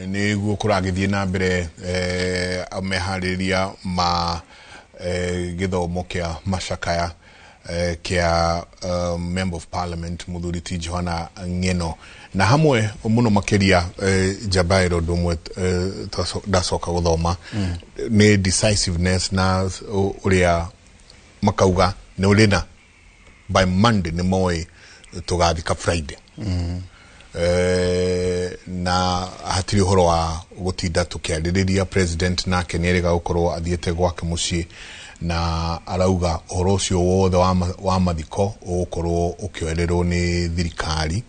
Nĩguo kũragĩthiĩ na mbere meharĩria ma gĩthomo kĩa macakaya kĩa Member of Parliament mũthuri ti Johana Ng'eno, na hamwe mũno makĩria Njabaĩro ũndũ ũmwe ndacoka gũthoma nĩ decisiveness na ũrĩa makauga nĩ ũrĩ na by Monday nĩ moĩ tũgathika Friday. Na hatirĩ ũhoro wa gũtinda tũkĩarĩrĩria. President nake nĩ erĩga gũkorwo athiĩte gwake mũciĩ na arauga ũhoro ũcio wothe wa mathiko ũgũkorwo ũkĩoererwo nĩ thirikari,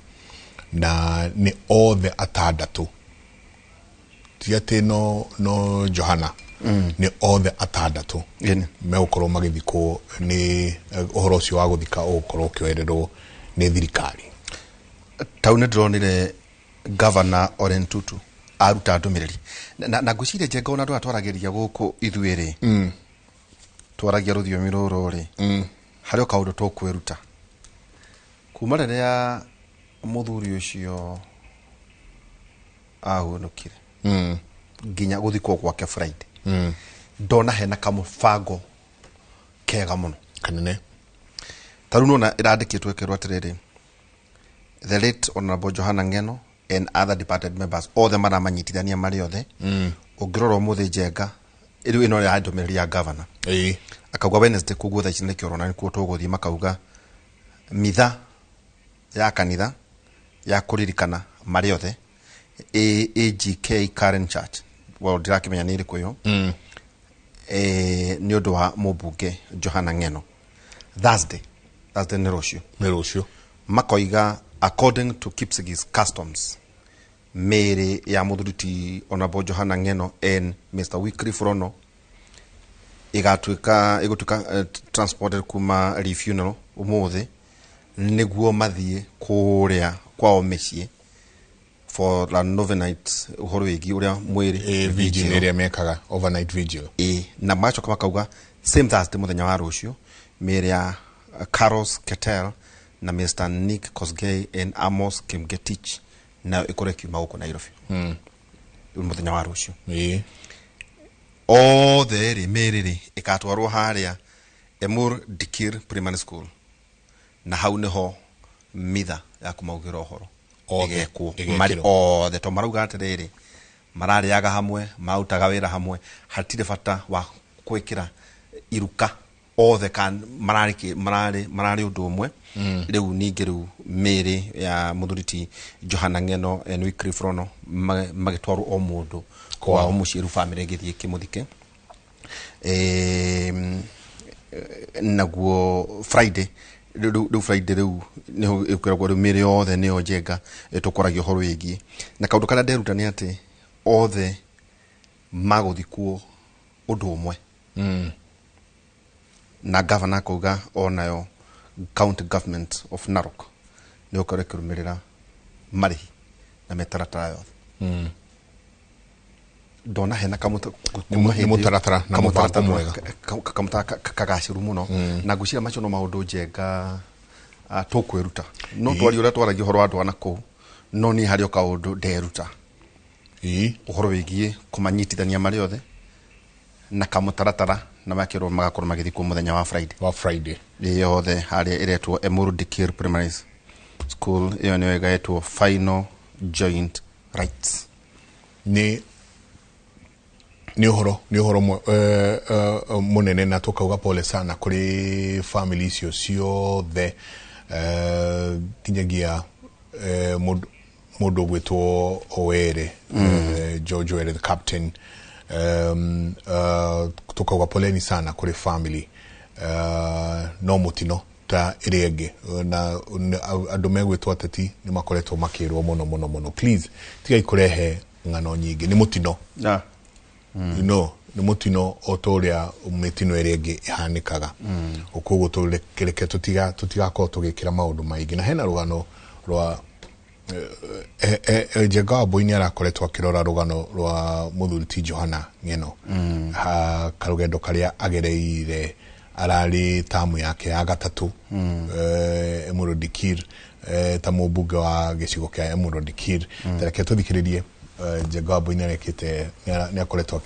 na nĩ othe atandatũ, ti atĩ no Johana, nĩ othe atandatũ megũkorwo magĩthikwo. Nĩ ũhoro ũcio wa gũthika ũgũkorwo ũkĩoererwo nĩ thirikari. Tau nĩ ndĩronire Governor Ole Ntutu aruta ndũmĩrĩri na ngwĩciria, Njenga, ona andũ aya twaragĩria gũkũ ithuĩ rĩ, twaragia rũthiomi rũrũ rĩ, harĩ o kaũndũ tũkwĩruta kuma rĩrĩa mũthuri ũcio ahurũkire nginya gũthikwo gwake Friday. Ndona hena kamũbango kega mũno kanene. Ta rĩu nona ĩrandĩkĩtwo ĩkerwo atĩrĩrĩ, "The late Honorable Johana Ng'eno and other departed members", othe maramanyitithania marĩ othe. Ũngĩrora ũmũthĩ, Njenga, rĩu ĩno ya ndũmĩrĩri ya governor, akauga Wednesday, koguo thaa ici nĩkĩo ũrona nĩkuo tũgũthiĩ. Makauga mitha ya kanitha ya kũririkana marĩ othe AGK Karen Church, well, ndirakĩmenya nĩ ĩrĩkũ ĩyo, nĩ ũndũ wa mũmbunge Johana Ng'eno. Thursday, Thursday nĩ rũciũ. Nĩ rũciũ. Makoiga according to Kipsigis customs, mĩĩrĩ ya mũthuri ti Honorable Johana Ng'eno and Mr Wycliffe Rono ĩgatuĩka ĩgũtuĩka transported kuma funeral ũmũthĩ nĩguo mathiĩ kũrĩa kwao mĩciĩ for an overnight, ũhoro wĩgiĩ ũrĩa mwĩrĩ Vigil ĩrĩa mekaga, overnight vigil. Ĩ, na magacoka makauga same Thursday, mũthenya wa rũciũ, mĩĩrĩ ya Carlos Ketel na Mr Nick Kosgei and Amos Kimgetich nayo ĩkorwo ĩkiuma gũkũ Nairobi mũthenya wa rũciũ. Othe rĩ, mĩĩrĩ rĩ ĩgatwarwo harĩa Emur Dikir Primary School, na hau nĩho mitha ya kũmaugĩra ũhoro Othe, ĩgekwo ĩgekĩrwo. Marĩ othe, to marauga atĩrĩrĩ, mararĩaga hamwe, marutaga wĩra hamwe, hatirĩ bata wa gwĩkĩra iruka, othe kan mararĩ mararĩ ũndũ ũmwe. Rĩu ningĩ rĩu mĩĩrĩ ya mũthuri ti Johana Ng'eno and Wycliffe Rono magĩtwarwo o mũndũ kwao mũciĩ, rĩu bamĩrĩ ĩgĩthiĩ kĩmũthike. Naguo Friday rĩu Friday rĩu nĩho ĩkoragwo rĩu mĩĩrĩ yothe nĩyo, Njenga, tũkwaragia ũhoro wĩgiĩ na kaũndũ karĩa nderuta nĩ atĩ othe magũthikwo ũndũ ũmwe. Na gavana akauga onayo county government of Narok nĩ gũkorwo ĩkĩrũmĩrĩra marĩhi na mĩtaratara yothe. Ndona hena Nĩ mũtaratara na mũbango mwega. Kamũtaratara kagacĩru mũno, na ngwĩciria macio no maũndũ, Njenga, tũkwĩruta. No twaria ũrĩa twaragia ũhoro wa andũ a nakũu, no niĩ harĩ o kaũndũ nderuta ũhoro wĩgiĩ kũmanyitithania marĩ othe na kamũtaratara, na makĩrwo magakorwo magĩthikwo mũthenya wa Friday. Wa Friday. Ĩ yothe harĩa ĩretwo Emuru Dikir Primary School, ĩyo nĩyo ĩgaĩtwo final joint rites. Nĩ ũhoro mũnene, na tũkauga pole sana kũrĩ family icio ciothe, nginyagia mũndũ ũgwĩtwo Owere, George Owere, the captain. Tukauga poleni sana kũrĩ family. No mũtino ta ĩrĩa ĩngĩ, na andũ megwĩtwo ateti nĩ makoretwo makĩrwo mũno mũno mũno, please tigai kũrehe ng'ano nyingĩ, nĩ mũtino. Nĩ mũtino o ta ũrĩa mĩtino ĩrĩa ĩngĩ ĩhanĩkaga. Koguo reke tũtigakorwo tũgĩkĩra maũndũ maingĩ, na hena rũgano rwa Njenga wa Mbui nĩ arakoretwo akĩrora rũgano rwa mũthuri ti Johana Ng'eno, ha karũgendo karĩa agereire ararĩ tamu yake ya gatatũ Emuru Dikir, ta mũmbunge wa gĩcigo kĩa Emuru Dikir. Tareke tũthikĩrĩrie Njenga Wambui nĩ arekĩte nĩ akoretwo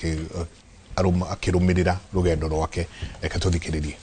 akĩrũmĩrĩra rũgendo rwake. Reke tũthikĩrĩrie.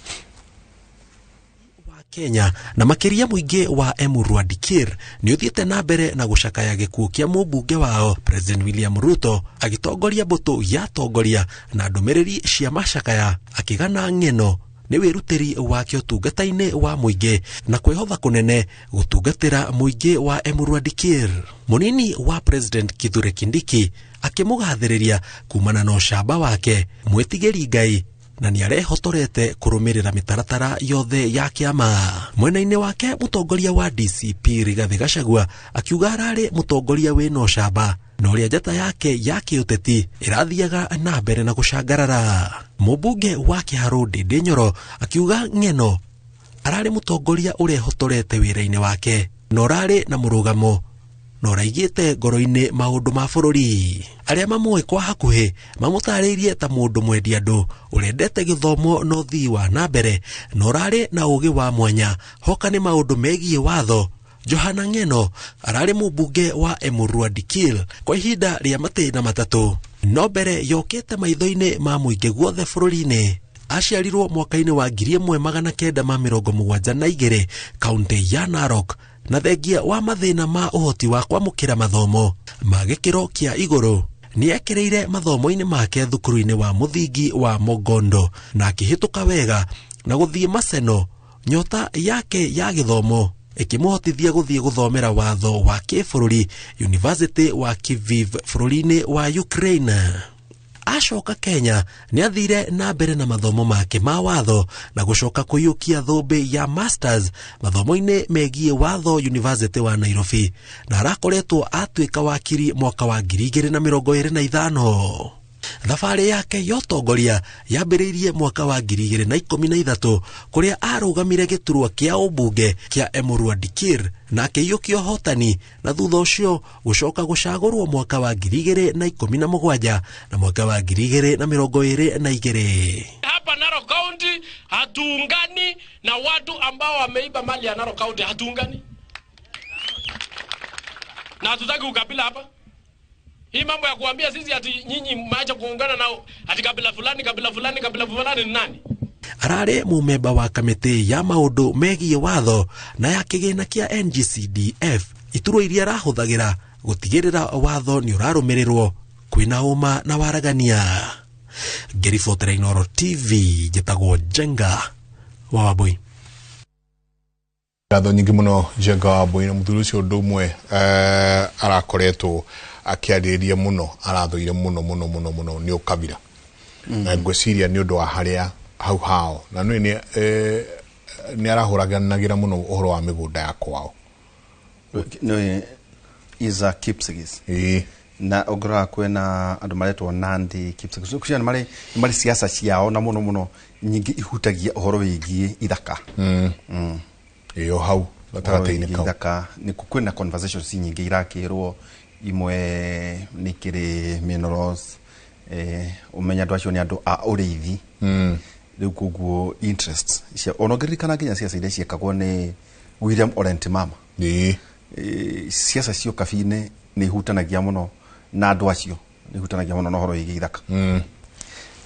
Kenya na makĩria mũingĩ wa Emurua Dikirr nĩ ũthiĩte na mbere na gũcakaya gĩkuũ kĩa mũmbunge wao President William Ruto agĩtongoria mbũtũ ya tongoria na ndũmĩrĩri cia macakaya akĩgana ng'eno nĩ wĩrutĩri wake ũtungata-inĩ wa mũingĩ na kwĩhotha kũnene gũtungatĩra mũingĩ wa Emurua Dikirr. Mũnini wa President Kithure Kindiki akĩmũgathĩrĩria kumana na ũcamba wake mwĩtigĩri Ngai na nĩ arehotorete kũrũmĩrĩra mĩtaratara yothe ya kĩama. Mwena-inĩ wake mũtongoria wa DCP Rigathĩ Gachagua akiuga ararĩ mũtongoria wĩna ũcamba na ũrĩa njata yake ya kĩũteti ĩrathiaga na mbere na gũcangarara. Mũmbunge wa Kĩharũ Ndĩndĩ Nyoro akiuga ng'eno ararĩ mũtongoria ũrehotorete wĩra-inĩ wake na ũrarĩ na mũrũgamo na ũraigĩte ngoro-inĩ maũndũ ma bũrũri. Arĩa mamũĩ kwa hakuhĩ mamũtarĩirie ta mũndũ mwendi andũ ũrendete gĩthomo na ũthii wa na mbere na ũrarĩ na ũgĩ wa mwanya hoka nĩ maũndũ megiĩ watho. Johana Ng'eno ararĩ mũmbunge wa Emurua Dikirr kwa ihinda rĩa matĩna matatũ no mbere yokĩte maitho-inĩ ma mũingĩ guothe bũrũri-inĩ. Aciarirwo mwaka-inĩ wa 1972 kaunti ya Narok na thengia wa mathĩna ma ũhoti wa kwamũkĩra mathomo ma gĩkĩro kĩa igũrũ nĩ ekĩrĩire mathomo-inĩ make thukuru-inĩ wa mũthingi wa Mogondo na akĩhĩtũka wega na gũthiĩ Maseno. Nyota yake ya gĩthomo ĩkĩmũhotithia gũthiĩ gũthomera watho wa kĩbũrũri University wa Kyiv bũrũri-inĩ wa Ukraine. Acoka Kenya nĩ athire na mbere na mathomo make ma watho na gũcoka kũiyũkia thũmbĩ ya masters mathomo-inĩ megiĩ watho University wa Nairobi na arakoretwo atuĩka wakiri mwaka wa 2025. Thabarĩ yake ya ũtongoria yambĩrĩirie mwaka wa 2013 kũrĩa arũgamire gĩturwa kĩa ũmbunge kĩa Emurua Dikirr na akĩiyũkia ũhotani na thutha ũcio gũcoka gũcagũrwo mwaka wa 2017 na mwaka wa 2022. Hapa Narok County hatuungani na watu ambao wameiba mali ya Narok County, hatuungani na hatutaki ukabila hapa. Hii mambo ya kuambia sisi ati nyinyi mmeacha kuungana nao ati kabila fulani kabila fulani kabila fulani ni nani? Ararĩ mũmemba wa kamĩtĩ ya maũndũ megiĩ watho na ya kĩgĩna kĩa NGCDF iturwa iria arahũthagĩra gũtigĩrĩra watho nĩ ũrarũmĩrĩrwo kwĩna ũma na waragania. Ngĩribotera Inooro TV njĩtagwo Njenga wa Wambui. Ngatho nyingĩ mũno Njenga wa Wambui. Na mũthuri ũcio ũndũ ũmwe arakoretwo akĩarĩrĩria mũno arathũire mũno mũno mũno mũno nĩ ũkabira na ngwĩciria nĩ ũndũ wa harĩa hau hao na nĩ nĩ arahũranagĩra mũno ũhoro wa mĩgũnda ya kwao. Nĩ Isa Kipsigis na ũngĩrora kwĩna andũ maretwo Nandi Kipsigis kucia nĩ marĩ siasa ciao na mũno mũno nyingĩ ihutagia ũhoro wĩgiĩ ithaka. Ĩyo hau gatagatĩ-inĩ kau ithaka nĩ kwĩna conversations nyingĩ irakĩrwo imwe nĩ kĩrĩ minerals ũmenya andũ acio nĩ andũ a ũrĩithi rĩu koguo interests cia ona ũngĩririkana nginya ciaca iria ciekagwo nĩ William Ole Ntimama ciaca cia ũkabi-inĩ nĩ ihutanagia mũno na andũ acio nĩ ihutanagia mũno na ũhoro wĩgiĩ ithaka.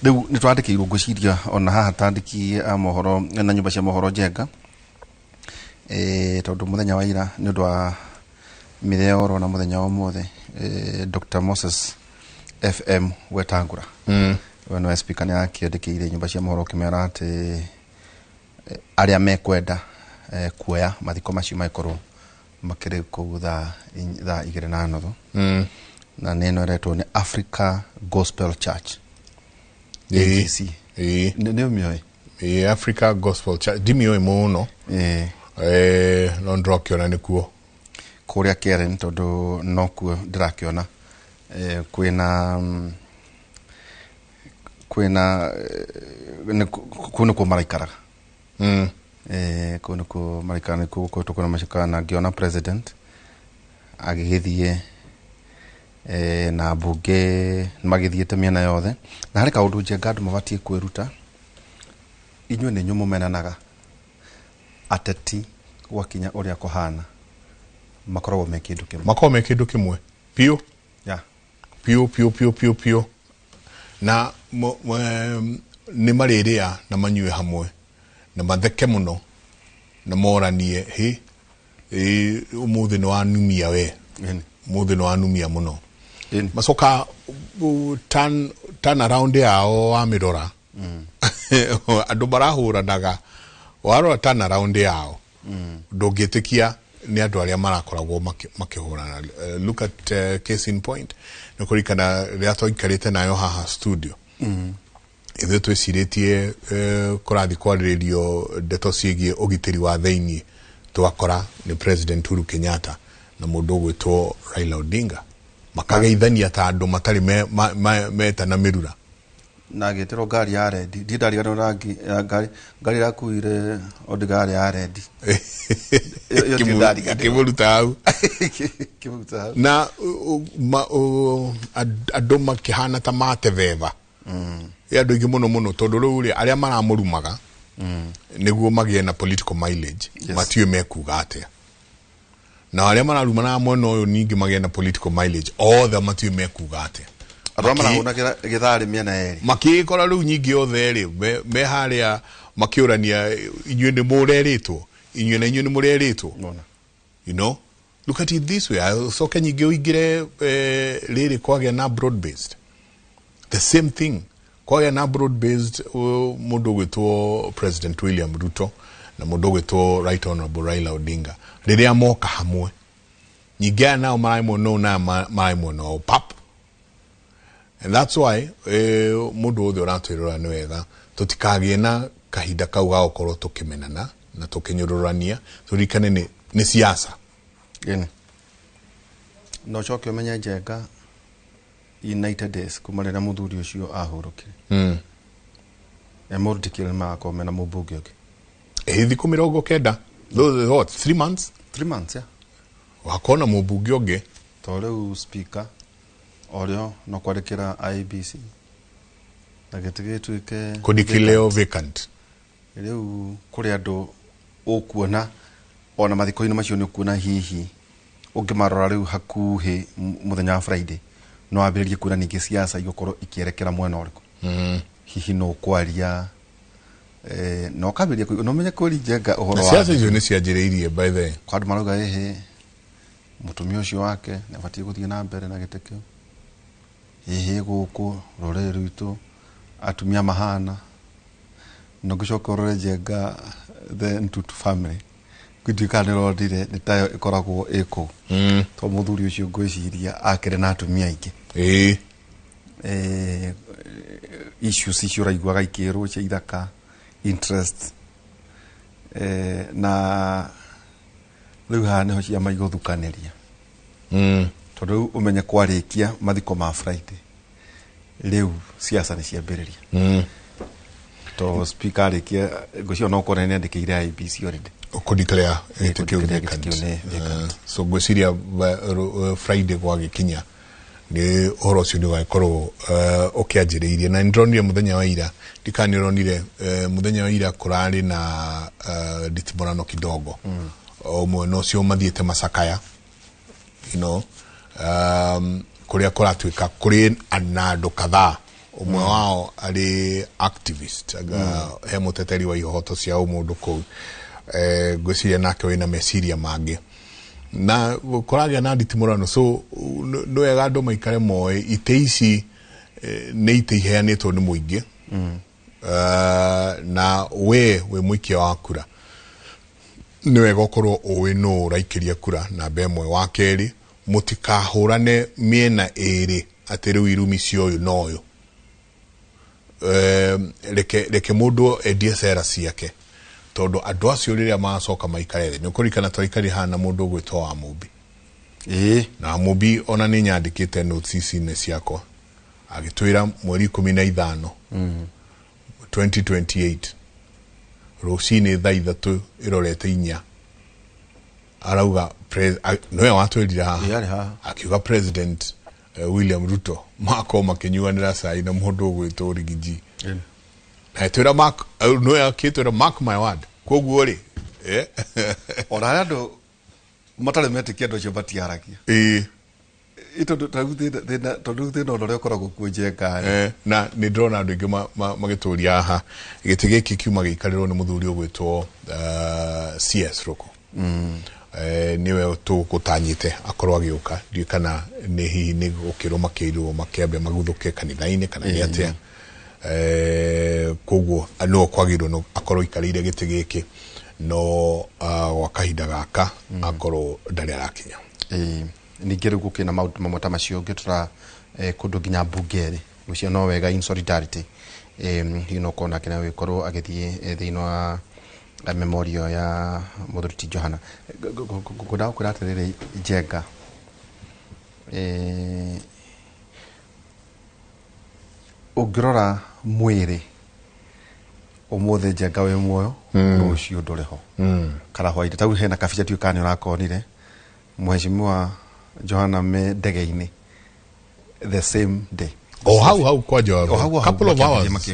Rĩu nĩ twandĩkĩirwo ngwĩciria ona haha tandĩki a mohoro na nyũmba cia mohoro Njenga tondũ mũthenya wa ira nĩ ũndũ wa mĩthenya na mũthenya wa ũmũthĩ Dr. Moses FM Wetangula we nĩwe speaker nĩ akĩandĩkĩire nyũmba cia mohoro kĩmera atĩ arĩa mekwenda kuoya mathiko macio magĩkorwo makĩrĩ kũu thaa 2:30 na nĩ ĩno ĩretwo nĩ Africa Gospel Church AGC. Nĩ ũmĩoĩ? Africa Gospel Church ndimĩoĩ mũno no ndĩrakĩona nĩkuo kũrĩa Karen tondũ nokuo ndĩrakĩona kwĩna kũu nĩkuo maraikaraga kũu nĩkuo maraikaraga nĩkuo gũkoretwo kwĩna macakaya na ngĩona president agĩgĩthiĩ na mbunge magĩthiĩte mĩena yothe na harĩ kaũndũ Njenga andũ mabatiĩ kwĩruta inyuĩ nĩ inyuĩ mũmenanaga ateti gwakinya ũrĩa kũhana makoragwo me kĩndũ kĩmwe makoragwo me kĩndũ kĩmwe biũ. Yeah. Piũ piũ piũ piũ piũ. Na nĩ marĩrĩa na manyue hamwe na matheke mũno na moranie, hĩ, ũmũthĩ nĩ wanumia we. Ũmũthĩ nĩ wanumia mũno. Macoka turn around yao wamĩrora, andũ marahũranaga, warora turn around yao ndũngĩtĩkia nĩ andũ arĩa marakoragwo makĩhũrana. Look at case in point, nĩ kũririkana rĩrĩa twaikarĩte nayo haha studio, ithuĩ twĩcirĩtie kũrathiĩ kwarĩrĩrio ndeto ciĩgiĩ ũgitĩri wa thĩiniĩ, tũgakora nĩ President Uhuru Kenyatta na mũndũ ũgwĩtwo Raila Odinga makageithania ta andũ matarĩ metana mĩrura. Na agĩtĩrwo ngari ya red. Ndirĩ ndariganĩrwo rangi ya ngari, ngari ĩrakuire Odinga yarĩ ya red. Ĩyo ndirĩ ndariganĩrwo. Akĩmũruta hau. Kĩmũruta hau. Na andũ makĩhana ta matebeba. Ĩ andũ aingĩ mũno mũno, tondũ rĩu rĩ, arĩa maramũrumaga nĩguo magĩe na political mileage, matiũĩ mekuga atĩa, na arĩa mararumana mwena ũyũ ningĩ magĩe na political mileage, othe matiũĩ mekuga atĩa. Andũ arĩa marahũnagĩra gĩtharĩ mĩena yerĩ. Makĩkora rĩu nyingĩ othe rĩ, me harĩa makĩũrania, inyuĩ nĩ mũrerĩtwo, inyuĩ na inyuĩ nĩ mũrerĩtwo. Nona. Look at it this way, ũcoke nyingĩ ũingĩre rĩrĩ kwagĩa na broad based, the same thing, kwagĩa na broad based, mũndũ ũgwĩtwo President William Ruto na mũndũ ũgwĩtwo Right Honorable Raila Odinga rĩrĩa moka hamwe, nyingĩ aya nao mararĩ mwena ũyũ na aya mararĩ mwena ũyũ pap. And that's why mũndũ wothe ũratwĩrora, nĩ wega tũtikagĩe na kahinda kau ga gũkorwo tũkĩmenana na tũkĩnyũrũrania. Tũririkane nĩ siasa. Ĩni. Na ũcoke ũmenye Njenga, in 90 days kuma rĩrĩa mũthuri ũcio ahurũkire, Emurua Dikirr magakorwo mena mũmbunge ũngĩ. Ĩ thikũ 90, those what, 3 months? 3 months, yeah. Wakona mũmbunge ũngĩ. To rĩu speaker orĩo no kwandĩkĩra IEBC na gĩtĩ gĩtuĩke kũdeclare vacant. Rĩu kũrĩ andũ ũkuona ona mathiko-inĩ macio, nĩ ũkuona hihi ũngĩmarora rĩu hakuhĩ mũthenya wa Friday, no wambĩrĩrie kuona ningĩ siasa igũkorwo ikĩerekera mwena ũrĩkũ. Hihi no kwaria no kambĩrĩria no menye kwĩri Njenga ũhoro Na wa siasa icio nĩ cianjĩrĩirie, by the way. Kwa andũ marauga ĩhĩ, mũtumia ũcio wake nĩ abatiĩ gũthiĩ na mbere na gĩtĩ kĩu, ĩhĩ gũkũ rũrĩrĩ rwitũ atumia mahana. Na ũngĩcoka ũrore Njenga, the Ntutu family, ngĩtuĩka nĩ ũrondire nĩ tayo ĩkoragwo ĩ kũu, to mũthuri ũcio ngwĩciria akĩrĩ na atumia aingĩ. Issues icio ũraiguaga ikĩrwo cia ithaka, interest, na rĩu haha nĩho ciama igũthukanĩria, tondũ rĩu ũmenye kwarĩkia mathiko ma Friday, rĩu siasa nĩ ciambĩrĩria. To speaker arĩkia, ngwĩciria no kuona nĩ andĩkĩire IEBC already. Kũdeclare gĩtĩ kĩu kũdeclare gĩtĩ vacant. Kĩu nĩ vacant. So ngwĩciria Friday gwagĩkinya nĩ ũhoro ũcio nĩ ũgagĩkorwo ũkĩanjĩrĩirie. Na nĩndĩronire mũthenya wa ira, ndikana nĩ ũronire, mũthenya wa ira kũrarĩ na nditimũrano kidogo, o mwena ũcio mathiĩte macakaya, kũrĩa kũratuĩka kũrĩ na andũ kadhaa, ũmwe wao arĩ activist, he mũteteri wa ihoto cia ũmũndũ kũu, ngwĩciria nake wĩna meciria mangĩ na kũragĩa na nditimũrano. So nĩ wega andũ maikare moĩ itĩ ici nĩ itĩ iheanĩtwo nĩ mũingĩ. Na we wĩ mũikia wa kura, nĩ wega ũkorwo ũĩ nũ ũraikĩria kura. Namba ĩmwe. Wa kerĩ, mũtikahũrane mĩena ĩrĩ atĩ rĩu irumi cia ũyũ na ũyũ. Reke mũndũ endie cera ciake, tondũ andũ acio rĩrĩa magacoka maikare thĩ, nĩ ũkũririkana twaikarire haha na mũndũ ũgwĩtwo wa Mũmbi. Na Mũmbi ona nĩ nyandĩkĩte notes ici-inĩ ciakwa, agĩtwĩra mweri 15 2028 rũcinĩ thaa 4:54, arauga nĩwe watwĩrire haha. Ĩĩ, arĩ haha. Akiuga President William Ruto makorwo makĩnyuanĩra cai na mũndũ ũgwĩtwo Rigiji, na ĩtwĩra mark, nĩwe akĩtwĩra mark my word. Koguo rĩ, ona harĩa andũ matarĩ metĩkia, andũ acio matiaragia. Tondu tondu thina ũrĩa ũkoragwo kuo Njenga. Na nĩ ndĩrona andũ aingĩ magĩtũria haha gĩtĩ gĩkĩ kiuma gĩikarĩrwo nĩ mũthuri ũgwĩtwo CS Rũkũ. Nĩwe tũgũtanyĩte akorwo agĩũka, ndiũĩ kana nĩ hihi nĩ gũkĩrwo makĩirwo makĩambe maguthũke kanitha-inĩ kana nĩ atĩa. Koguo no kwagĩrĩirwo akorwo aikarĩire gĩtĩ gĩkĩ, no gwa kahinda gaka akorwo ndarĩ arakinya. Ningĩ rĩu gũkĩna maũndũ mamwe ta macio ũngĩtũra kũndũ nginya mbunge rĩ, ũcio no wega in solidarity, hihi no ũkorwo nake no gĩkorwo agĩthiĩ thĩinĩ wa memorial ya mũthuri ti Johana. Ngwendaga gũkwĩra atĩrĩrĩ Njenga, ũngĩrora mwĩrĩ ũmũthĩ Njenga wĩ muoyo, rũciũ ndũrĩ ho kana hwainĩ. Tau hena kabica ndiũĩ kana nĩ ũrakonire Mheshimiwa Johana me ndege-inĩ the same day. O hau hau kwanja. O hau hau. Couple of hours.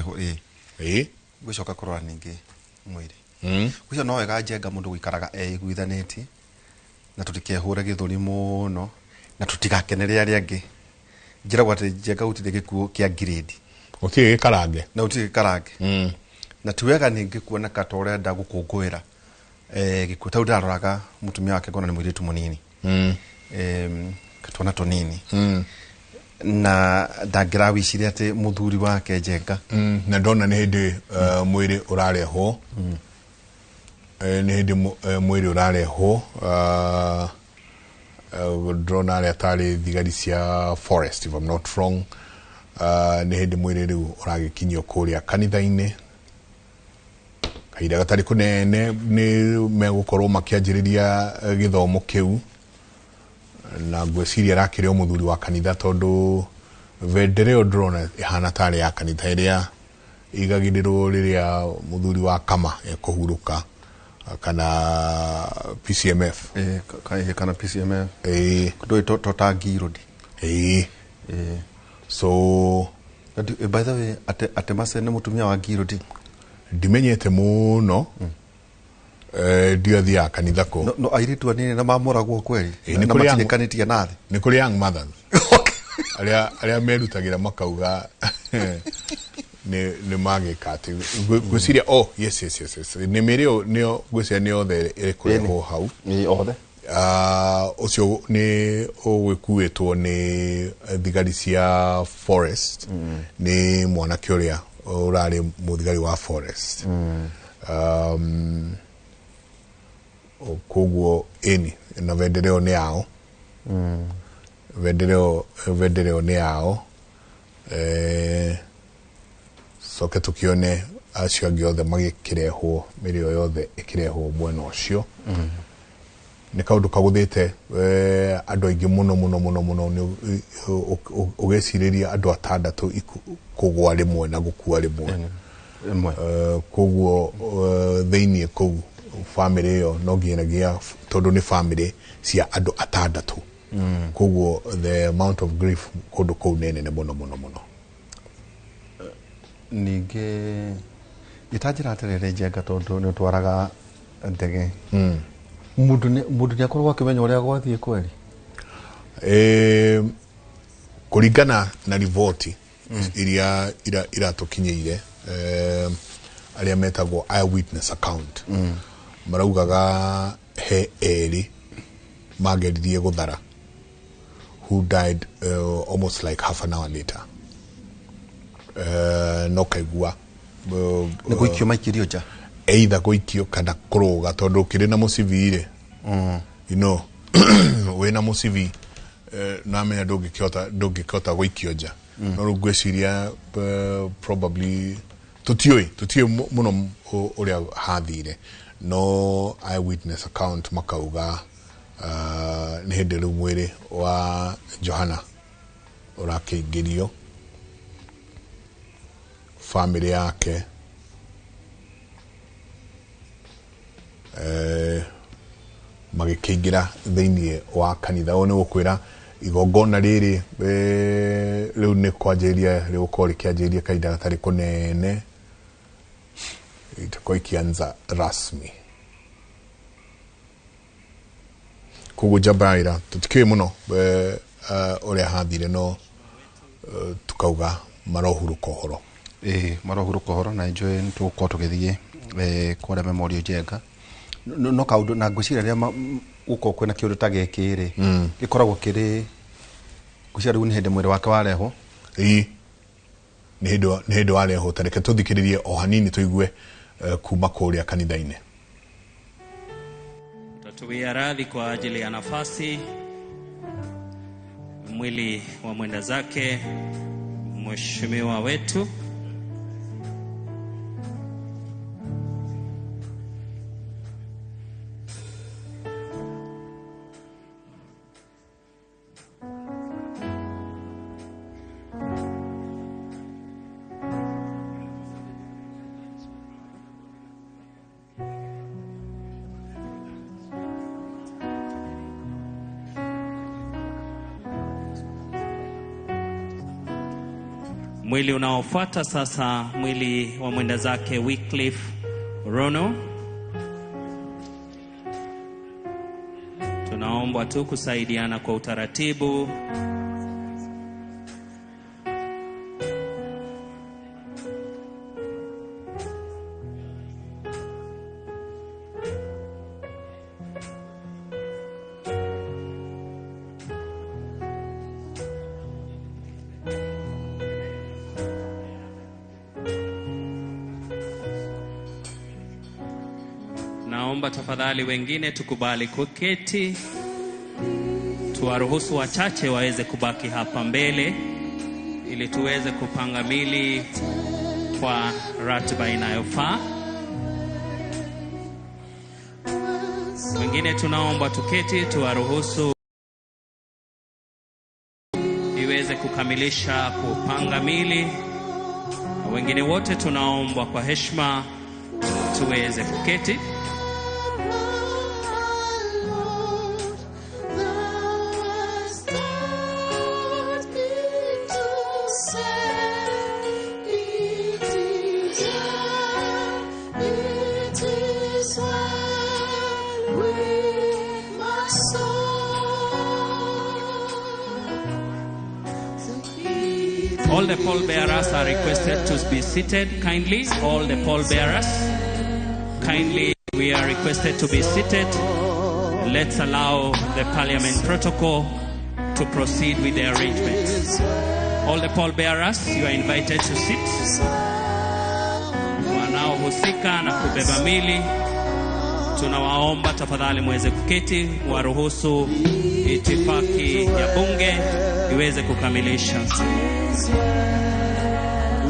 Ĩ gũcoka kũrora ningĩ mwĩrĩ ũcio. No wega Njenga mũndũ gũikaraga eiguithanĩtie na tũtikehũre gĩthũri mũno na tũtigakenere arĩa angĩ. Njĩragwo atĩ Njenga gũtirĩ gĩkuũ kĩa ngirĩndi. Gũtirĩ gĩkarange. Na gũtirĩ gĩkarange, na ti wega ningĩ kuoneka ta ũrenda gũkũngũĩra gĩkuũ. Tau ndĩraroraga mũtumia wake ngona nĩ mũirĩtu mũnini, twana tũnini, na ndangĩrawicire atĩ mũthuri wake Njenga. Na ndona nĩ hĩndĩ mwĩrĩ ũrarehwo. Nĩ hĩndĩ mwĩrĩ ũrarehwo. Ndĩrona arĩa tarĩ thigari cia forest, if I'm not wrong. Nĩ hĩndĩ mwĩrĩ rĩu ũragĩkinyio kũrĩa kanitha-inĩ. Kahinda gatarĩ kũnene nĩ megũkorwo makĩanjĩrĩria gĩthomo kĩu, na ngwĩciria arakĩrĩ o mũthuri wa kanitha, tondũ bendera ĩyo ndĩrona ĩhana tarĩ ya kanitha ĩrĩa ĩigagĩrĩrwo rĩrĩa mũthuri wa kama ekũhurũka kana PCMF. Kana PCMF. Ĩĩ. Ndũĩ to ta ngirũndi. Ĩĩ. So By the way, ate Mase nĩ mũtumia wa ngirũndi? Ndimenyete mũno. Ndio athiaga kanitha kũ. No airĩtu anini na mamũragwo kweri. Ĩ, nĩ na kũrĩ matirĩkanĩtie na thĩ. Nĩ kũrĩ young mothers arĩa merutagĩra makauga nĩ magĩka atĩ ngwĩciria, oh yes, nĩ mĩrĩ ĩyo nĩyo ngwĩciria nĩ yothe ĩkũrehwo hau. Ĩ, othe. Ũcio nĩ ũgwĩkuĩtwo nĩ thigari cia forest, nĩ mwanake ũrĩa ũrarĩ mũthigari wa forest. Koguo ĩni na bendera ĩyo nĩ yao, bendera ĩyo nĩ yao. Coke tũkĩone acio angĩ othe magĩkĩrehwo, mĩrĩ ĩyo yothe ĩkĩrehwo mwena ũcio. Nĩ kaũndũ kagũthĩte andũ aingĩ mũno mũno mũno mũno. Nĩ ũgĩcirĩria andũ atandatũ kũgwa rĩmwe na gũkua rĩmwe. Ĩmwe. Koguo thĩiniĩ kũu famĩlĩ ĩyo no nginyagia, tondũ nĩ famĩlĩ cia andũ atandatũ, koguo the amount of grief kũndũ kũu nĩ nene mũno mũno mũno. Ningĩ itanjĩra atĩrĩrĩ Njenga, tondũ nĩ ũtwaraga ndege, mũndũ nĩ akoragwo akĩmenya ũrĩa gwathiĩ kweri? Kũringana na riboti iria iratũkinyĩire, arĩa metagwo eyewitness account maraugaga he erĩ mageririe gũthara who died almost like half an hour later. No kaigua Nĩ gũikio maikirio nja? Either gũikio kana kũrũga, tondũ ũkĩrĩ na mũcibi rĩ, wĩna mũcibi, namenya ndũngĩkĩhota gũikio nja. No rĩu ngwĩciria probably tũtiũĩ mũno ũrĩa hathire, no eyewitness account makauga nĩ hĩndĩ rĩu mwĩrĩ wa Johana ũrakĩingĩrio, famĩlĩ yake magĩkĩingĩra thĩinĩ wa kanitha. Ũyũ nĩ gũkwĩra igongona rĩrĩ rĩu nĩ kwanjĩrĩria rĩgũkorwo rĩkĩanjĩrĩria kahinda gatarĩ kũnene, itakuwa ikianza rasmi. Koguo njambaira tũtikĩũĩ mũno. Ũrĩa hathire no tukauga marohurũka ũhoro. Ĩĩ, marohurũka ũhoro na enjoy nĩ tũgũkorwo tũgĩthiĩ kũrĩa Memorial Njenga. No kaũndũ na ngwĩciria rĩrĩa gũkorwo kwĩna kĩũndũ ta gĩkĩ rĩ, gĩkoragwo kĩrĩ ngwĩciria rĩu nĩ hĩndĩ mwĩrĩ wake warehwo. Ĩĩ, nĩ hĩndĩ warehwo. Ta reke tũthikĩrĩrie o hanini tũigue kuma kũrĩa kanitha-inĩ. Tutatuia radhi kwa ajili ya nafasi. Mwili wa mwenda zake mheshimiwa wetu Mwili unaofuata sasa, mwili wa mwenda zake Wycliffe Rono. Tunaombwa tu kusaidiana kwa utaratibu. Naomba tafadhali wengine tukubali kuketi, tuwaruhusu wachache waweze kubaki hapa mbele ili tuweze kupanga mili kwa ratiba inayofaa. Wengine tunaomba tuketi, tuwaruhusu iweze kukamilisha kupanga mili. Wengine wote tunaomba kwa heshima tuweze kuketi. All the pallbearers are requested to be seated kindly. All the pallbearers, kindly, we are requested to be seated. Let's allow the parliament protocol to proceed with the arrangements. All the pallbearers, you are invited to sit. Wanaohusika na kubeba mili, tunawaomba tafadhali muweze kuketi, waruhusu itifaki ya bunge iweze kukamilisha.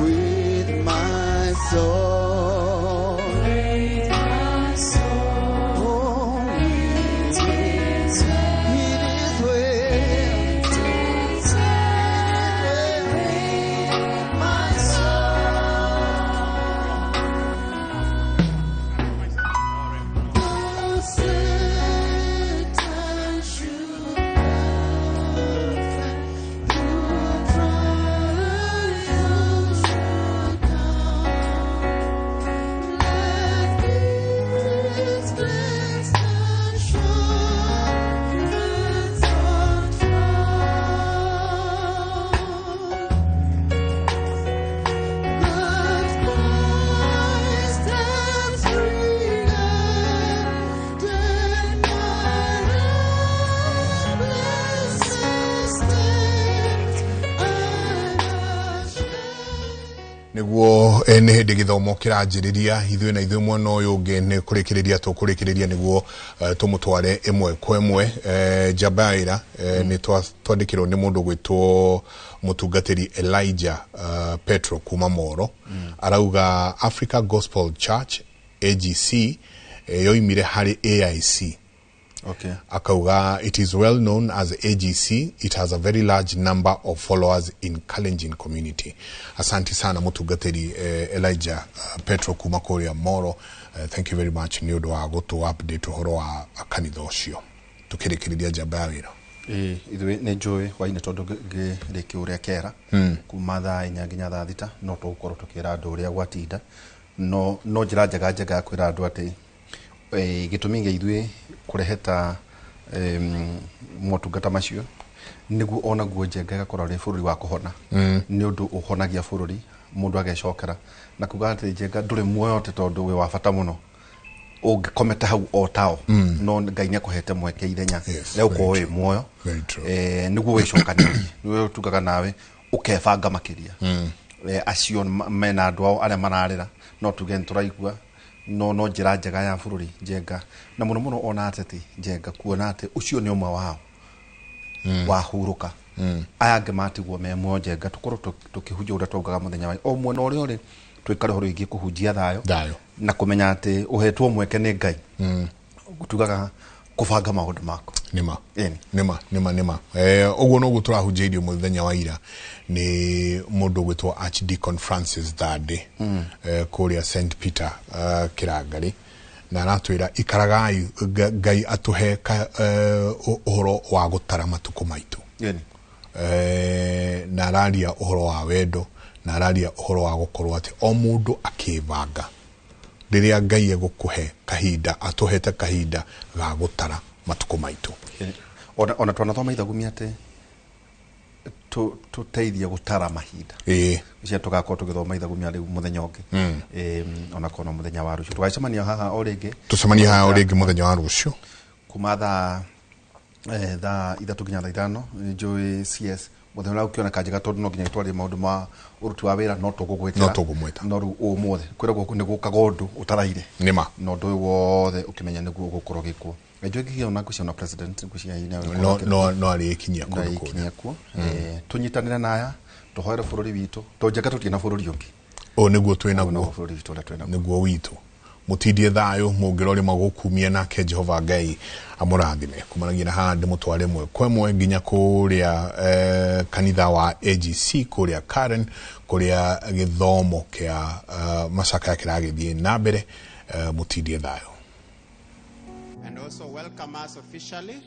With my soul, with my soul, oh, it is well, it is well with my soul. Satan should Niguo nĩ hĩndĩ gĩthomo kĩranjĩrĩria ithuĩ na ithuĩ mwena ũyũ ũngĩ nĩ kũrĩkĩrĩria tũkũrĩkĩrĩria nĩguo tũmũtware ĩmwe kwa ĩmwe. Njamba ya wĩra nĩ twandĩkĩrwo nĩ mũndũ gwĩtwo mũtungatĩri Elijah Petro kuma Moro. Arauga Africa Gospel Church AGC yoimire harĩ AIC. Okay. Akauga it is well known as AGC. It has a very large number of followers in Kalenjin community. Asante sana mutungatiri Elijah Petro kuma kuria Moro. Thank you very much ni undu wa gutu update uhoro wa kanitha ucio tukirikiriria njamba ya wira. Ithuĩ nĩ njũĩ hwainĩ tondũ ngĩrĩkia ũrĩa kera kuma thaa 4 nginya thaa 6 no tũgũkorwo tũkĩra andũ ũrĩa gwatinda. No njĩra njega njega ya kwĩra andũ atĩ gĩtũmi gĩa ithuĩ kũrehe ta motungata macio Nĩguo onaguo Njenga ĩgakorwo arĩ bũrũri wa kũhona, nĩ ũndũ ũhonagia bũrũri mũndũ agecokera na kuga atĩ Njenga ndũrĩ muoyo atĩ tondũ wĩ wa bata mũno ũngĩkomete hau o tao, no Ngai nĩ akũhete mweke ithenya rĩa ũkorwo wĩ muoyo nĩguo wĩcokanĩrĩrie, nĩguo tugaga nawe ũkebanga makĩria. Acio mena andũ ao arĩa mararĩra no tuge nĩ tũraigua no njĩra njega ya bũrũri Njenga, na mũno mũno ona ateti Njenga kuona atĩ ũcio nĩ ũmwe wao wahurũka, aya angĩ matigwo me muoyo. Njenga tũkorwo tũkĩhunjia ũrĩa twaugaga mũthenya wa o mwena ũrĩa ũrĩ, twĩkare ũhoro wĩgiĩ kũhunjia thayũ na kũmenya atĩ ũhetwo mweke nĩ Ngai tugaga kũbanga maũndũ maku. Nĩma nĩma nĩma nĩma. Ũguo noguo tũrahunjĩirio mũthenya wa ira nĩ mũndũ ũgwĩtwo Archdeacon Francis Thande kũrĩa St Peter Kĩrangarĩ, na aratwĩra ikaragai Ngai atũhe ũhoro wa gũtara matukũ maitũ, na araria ũhoro wa wendo, na araria ũhoro wa gũkorwo atĩ o mũndũ akĩbanga rĩrĩa Ngai egũkũhe kahinda, atũhete kahinda ga gũtara matukũ maitũ. Ona twanathoma ithagumia atĩ tũteithie gũtara mahinda. Cia tũgakorwo tũgĩthoma ithagumia rĩu mũthenya ũngĩ, ona korwo mũthenya wa rũciũ tũgacemania haha o rĩngĩ, tũcemanie haha o rĩngĩ mũthenya wa rũciũ kuma thaa 3 nginya thaa 5. Njũĩ CS mũthenya ũrĩa ũkĩoneka njega tondũ no nginya twarie maũndũ ma ũruti wa wĩra, no tũgũgwĩtĩra, no rĩu ũmũthĩ kwĩragwo nĩ gũkaga ũndũ ũtaraire nĩma, na ũndũ ũyũ wothe ũkĩmenya nĩguo ũgũkorwo ũgĩkwo. Njũĩ nginya ona ngũciona president ngũciona no arĩkinyia kũndũ kũrĩa kuo. Tũnyitanĩre na aya tũhoere bũrũri witũ, to Njenga tũtirĩ na bũrũri ũngĩ, ũũ nĩguo twĩ naguo, bũrũri witũ ũrĩa twĩ naguo nĩguo witũ. Mũtindie thayũ mũngĩrore magũkumia, nake Jehova Ngai amũrathime. Kumanagia na haha ndĩmũtware ĩmwe kwa ĩmwe nginya kũrĩa kanitha wa AGC kũrĩa Karen, kũrĩa gĩthomo kĩa macakaya kĩragĩthiĩ na mbere. Mũtindie thayũ. And also welcome us officially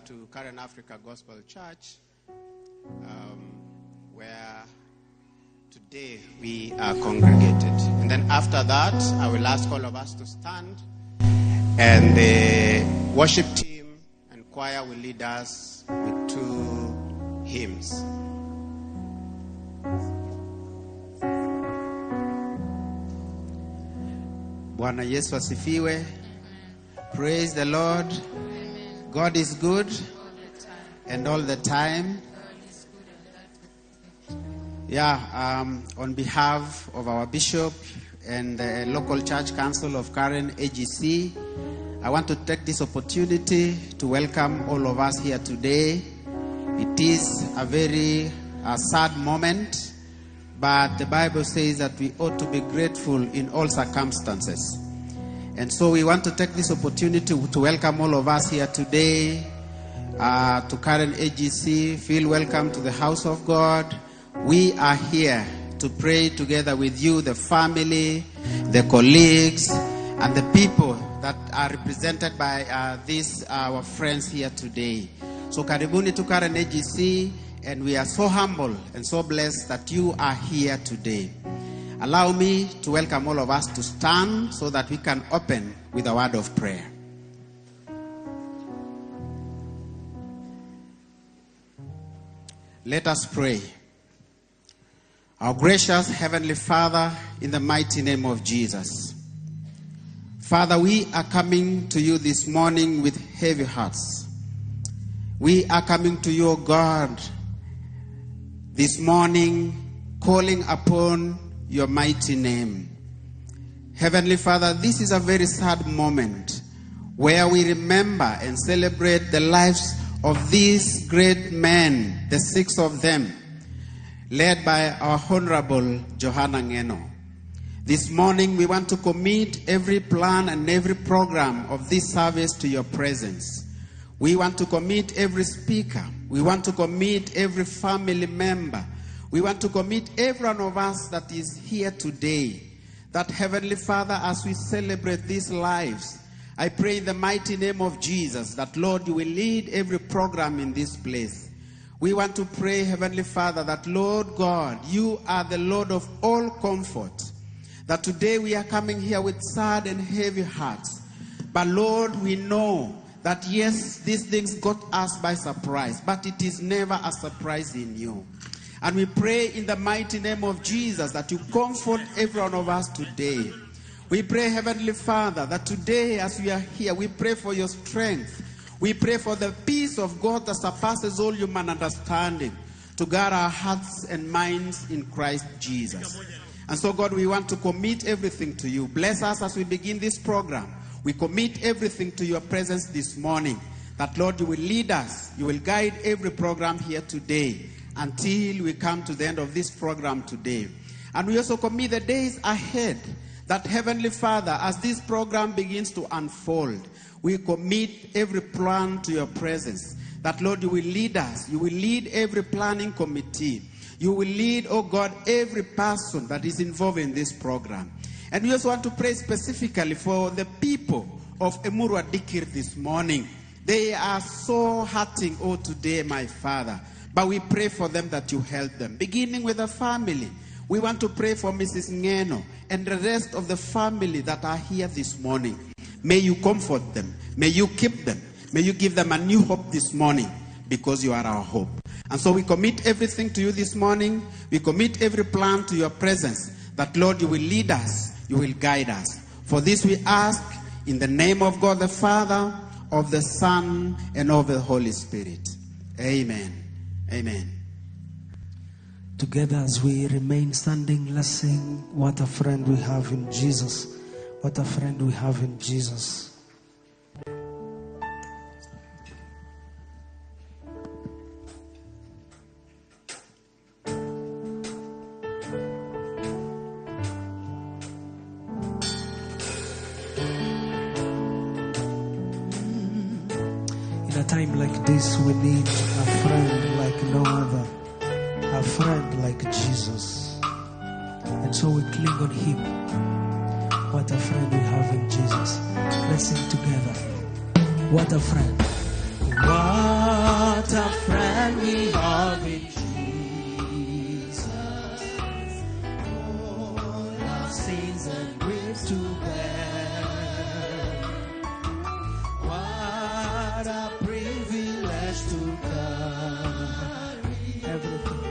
to Karen Africa Gospel Church, where today we are congregated. And then after that, I will ask all of us to stand, and the worship team and choir will lead us with 2 hymns. Bwana Yesu asifiwe. Praise the Lord. Amen. God is good and all the time. Yeah, on behalf of our bishop and the local church council of Karen AGC, I want to take this opportunity to welcome all of us here today. It is a very sad moment, but the Bible says that we ought to be grateful in all circumstances. And so we want to take this opportunity to welcome all of us here today to Karen AGC. Feel welcome to the house of God. We are here to pray together with you, the family, the colleagues, and the people that are represented by these our friends here today. So karibuni to Karen AGC, and we are so humble and so blessed that you are here today. Allow me to welcome all of us to stand so that we can open with a word of prayer. Let us pray. Our gracious Heavenly Father, in the mighty name of Jesus. Father, we are coming to you this morning with heavy hearts. We are coming to you, God, this morning, calling upon your mighty name. Heavenly Father, this is a very sad moment where we remember and celebrate the lives of these great men, the 6 of them, led by our Honorable Johana Ngeno. This morning, we want to commit every plan and every program of this service to your presence. We want to commit every speaker. We want to commit every family member. We want to commit every one of us that is here today. That Heavenly Father, as we celebrate these lives, I pray in the mighty name of Jesus that, Lord, you will lead every program in this place. We want to pray, Heavenly Father, that, Lord God, you are the Lord of all comfort. That today we are coming here with sad and heavy hearts. But, Lord, we know that yes, these things got us by surprise, but it is never a surprise in you. And we pray in the mighty name of Jesus that you comfort every one of us today. We pray, Heavenly Father, that today as we are here, we pray for your strength. We pray for the peace of God that surpasses all human understanding to guard our hearts and minds in Christ Jesus. And so, God, we want to commit everything to you. Bless us as we begin this program. We commit everything to your presence this morning. That, Lord, you will lead us. You will guide every program here today until we come to the end of this program today. And we also commit the days ahead. That, Heavenly Father, as this program begins to unfold, we commit every plan to your presence. That, Lord, you will lead us. You will lead every planning committee. You will lead, oh God, every person that is involved in this program. And we also want to pray specifically for the people of Emurua Dikirr this morning. They are so hurting, oh, today, my Father. But we pray for them that you help them, beginning with the family. We want to pray for Mrs. Ngeno and the rest of the family that are here this morning. May you comfort them. May you keep them. May you give them a new hope this morning, because you are our hope. And so we commit everything to you this morning. We commit every plan to your presence, that, Lord, you will lead us, you will guide us. For this we ask in the name of God the Father, of the Son, and of the Holy Spirit. Amen. Amen. Together as we remain standing, let's sing, What a Friend We Have in Jesus. What a friend we have in Jesus. In a time like this, we need a friend like no other, a friend like Jesus. And so we cling on him. What a friend we have in Jesus. Let's sing together. What a friend. What a friend we have in Jesus. All our sins and griefs to bear. What a privilege to carry everything,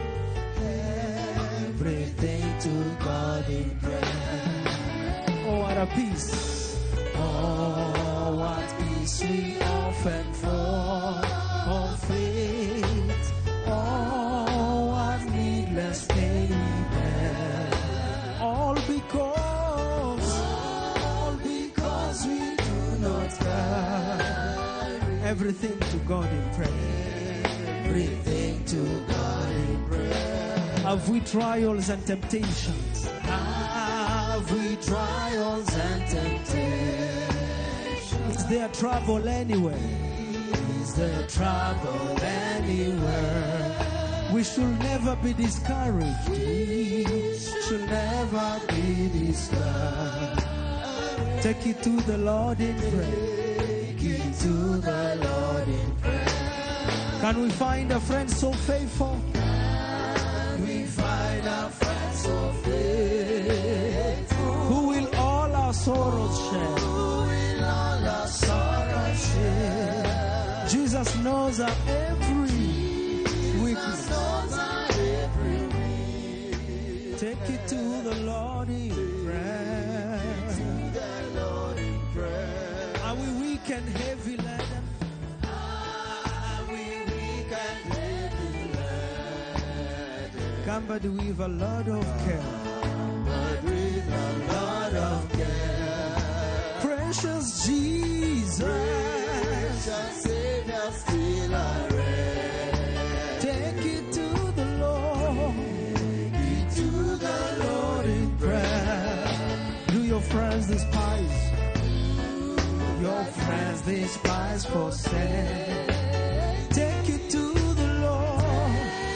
everything to God in prayer. Oh, what a peace. Oh, what peace we often forfeit. Oh, what needless pain we bear. All because we do not carry everything to God in prayer. Everything to God in prayer. Have we trials and temptations? Have we trials and temptations? Is there trouble anywhere? Is there trouble anywhere? We should never be discouraged. We should never be discouraged. Take it to the Lord in prayer. Take it to the Lord in prayer. Can we find a friend so faithful? Can we find a friend so faithful? Who will all our sorrows share? Who will all our sorrows share? Jesus knows our every weakness. Take it to the Lord in prayer. Are we weak and heavy laden? Are we weak and heavy laden? Cumbered with a lot of care. With a lot of care. Precious Jesus, precious Savior, still I reign. Take it to the Lord. Take it to the Lord in prayer. Do your friends despise? Your friends despise forsake. Take it to the Lord.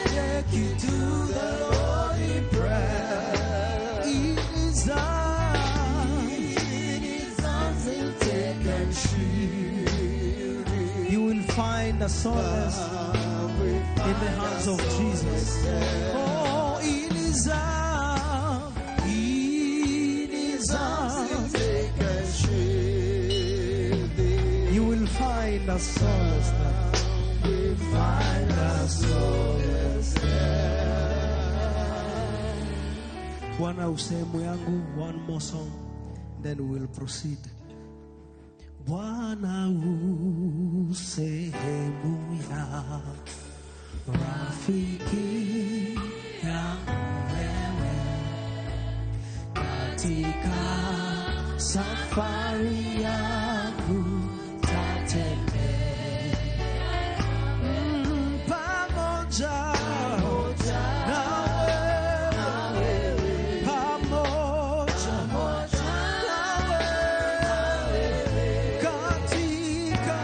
Take it to the Lord in prayer. In his arms, in his arms he'll take and shield. You will find a solace in the hands of Jesus. Oh, in his arms, in his arms he'll take and shield. You will find a solace there. We find our solace there. Bwana usehemu yangu, one more song, then we will proceed. Bwana usehemu ya rafiki yangu wewe, katika safari yangu tatembea pamoja na wewe, pamoja na wewe, katika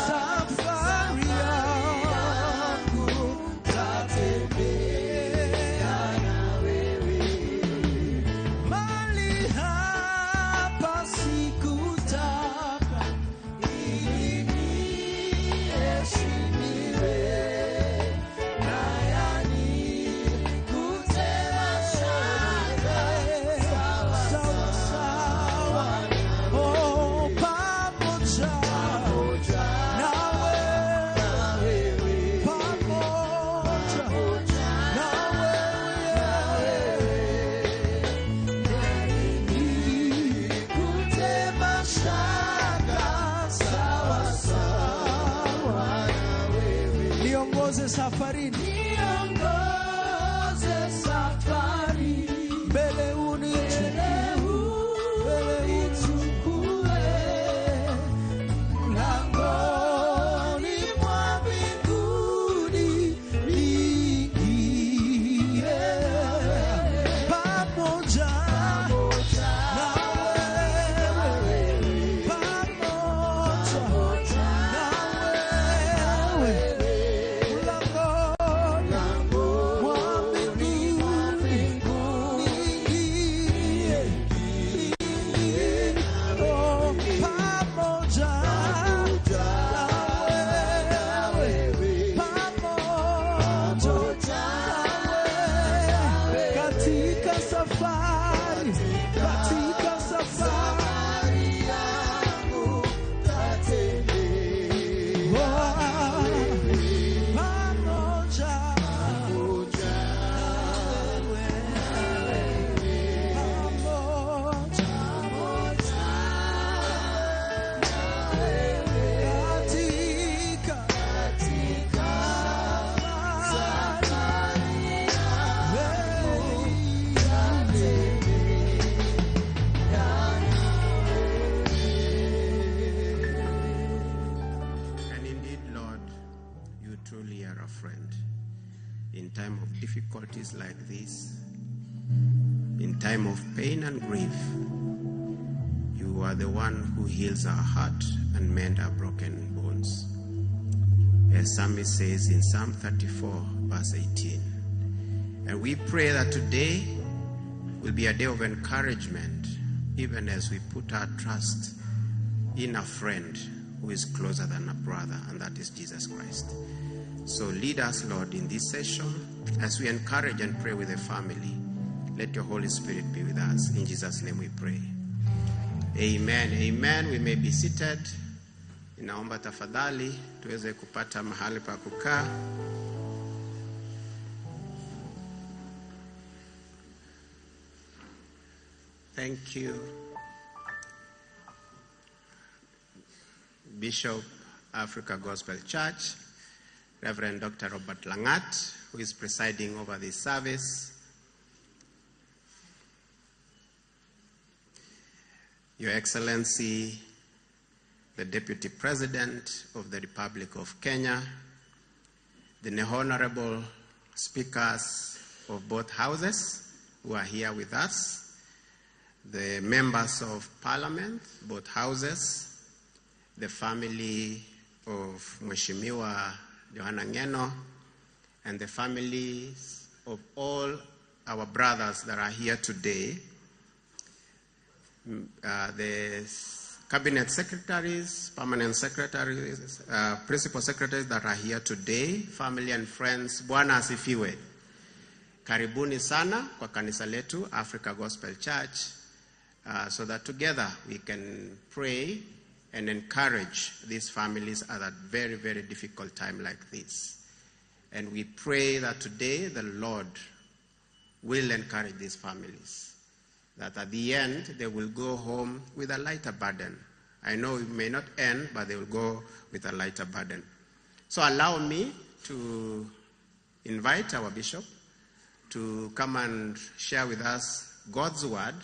safari yangu tatembea na wewe. Mali hapa sikutaka ili niheshimiwe, na yanikute mashaka sawa sawa. Oh, pamoja na wewe, pamoja na wewe, nikute mashaka sawa sawa. Niongoze safarini, niongoze safari, mbele unichukue, mlangoni mwa mbinguni niingie, pamoja na wewe, pamoja na wewe, mlangoni mwa mbinguni niingie, oh, pamoja na wewe, pamoja na wewe, katika safari, katika safari yangu tatembea pamoja And indeed, Lord, you truly are a friend. In time of difficulties like this, in time of pain and grief, you are the one who heals our heart and mend our broken bones. As Psalmist says in Psalm 34, verse 18. And we pray that today will be a day of encouragement, even as we put our trust in a friend who is closer than a brother, and that is Jesus Christ. So lead us, Lord, in this session as we encourage and pray with the family. Let your Holy Spirit be with us. In Jesus' name we pray. Amen. Amen. We may be seated. Ninaomba tafadhali tuweze kupata mahali pa kukaa. Thank you, Bishop, Africa Gospel Church, Reverend Dr. Robert Langat, who is presiding over this service. Your Excellency, the Deputy President of the Republic of Kenya, the Honorable Speakers of both houses who are here with us, the members of Parliament, both houses, the family of Mheshimiwa Johana Ng'eno, and the families of all our brothers that are here today, the cabinet secretaries, permanent secretaries, principal secretaries that are here today, family and friends, Bwana asifiwe. Karibuni sana kwa kanisa letu Africa Gospel Church, so that together we can pray and encourage these families at a very, very difficult time like this. And we pray that today the Lord will encourage these families, that at the end they will go home with a lighter burden. I know it may not end, but they will go with a lighter burden. So allow me to invite our bishop to come and share with us God's word,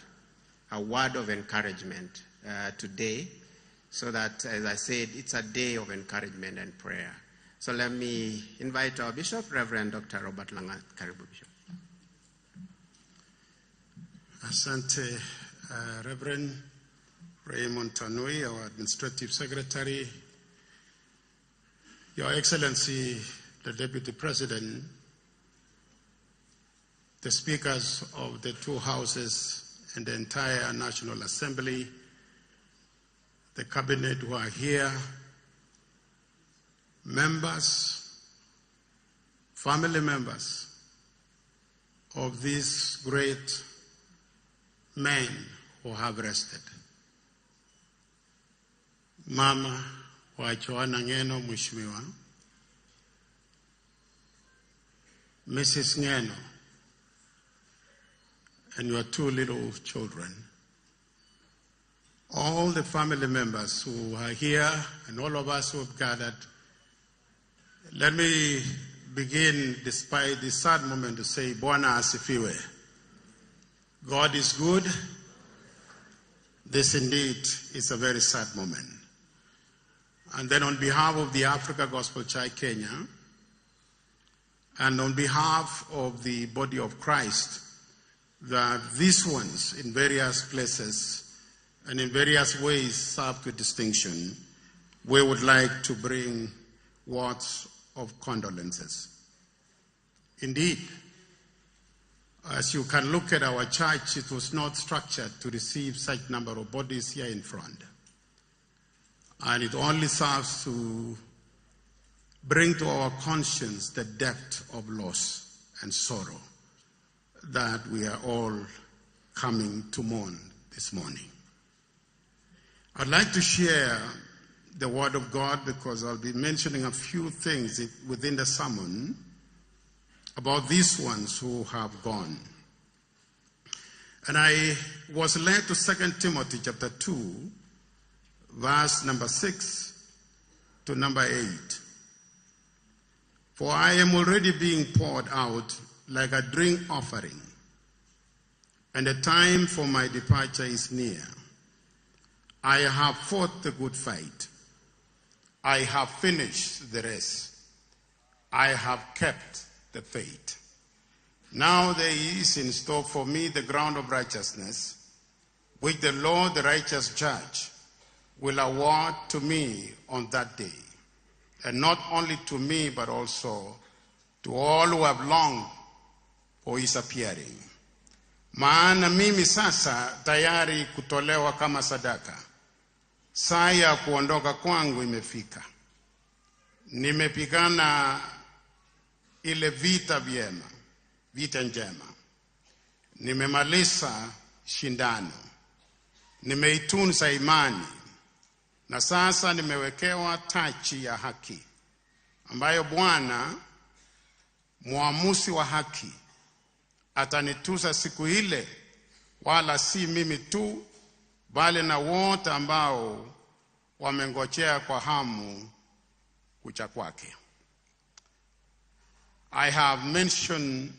a word of encouragement today, so that, as I said, it's a day of encouragement and prayer. So let me invite our bishop, Reverend Dr. Robert Langat. Karibu, Bishop. Asante, Reverend Raymond Tanui, our Administrative Secretary. Your Excellency, the Deputy President, the speakers of the two houses and the entire National Assembly, the cabinet who are here, members, family members of these great men who have rested. Mama wa Johana Ng'eno, Mheshimiwa, Mrs. Ng'eno, and your two little children, all the family members who are here and all of us who have gathered, let me begin, despite this sad moment, to say, Bwana asifiwe. God is good. This indeed is a very sad moment. And then on behalf of the Africa Gospel Church Kenya, and on behalf of the body of Christ, that these ones in various places and in various ways served with distinction, we would like to bring words of condolences. Indeed, as you can look at our church, it was not structured to receive such number of bodies here in front. And it only serves to bring to our conscience the depth of loss and sorrow that we are all coming to mourn this morning. I'd like to share the Word of God because I'll be mentioning a few things within the sermon about these ones who have gone. And I was led to 2 Timothy chapter 2, verse number 6 to number 8. For I am already being poured out like a drink offering, and the time for my departure is near. I have fought the good fight. I have finished the race. I have kept the faith. Now there is in store for me the ground of righteousness, which the Lord, the righteous judge, will award to me on that day. And not only to me, but also to all who have longed for his appearing. Maana mimi sasa tayari kutolewa kama sadaka. Saa ya kuondoka kwangu imefika. Nimepigana ile vita vyema, vita njema. Nimemaliza shindano. Nimeitunza imani. Na sasa nimewekewa taji ya haki, ambayo Bwana muamuzi wa haki atanituza siku ile, wala si mimi tu, bali na wote ambao wamengojea kwa hamu kuja kwake. I have mentioned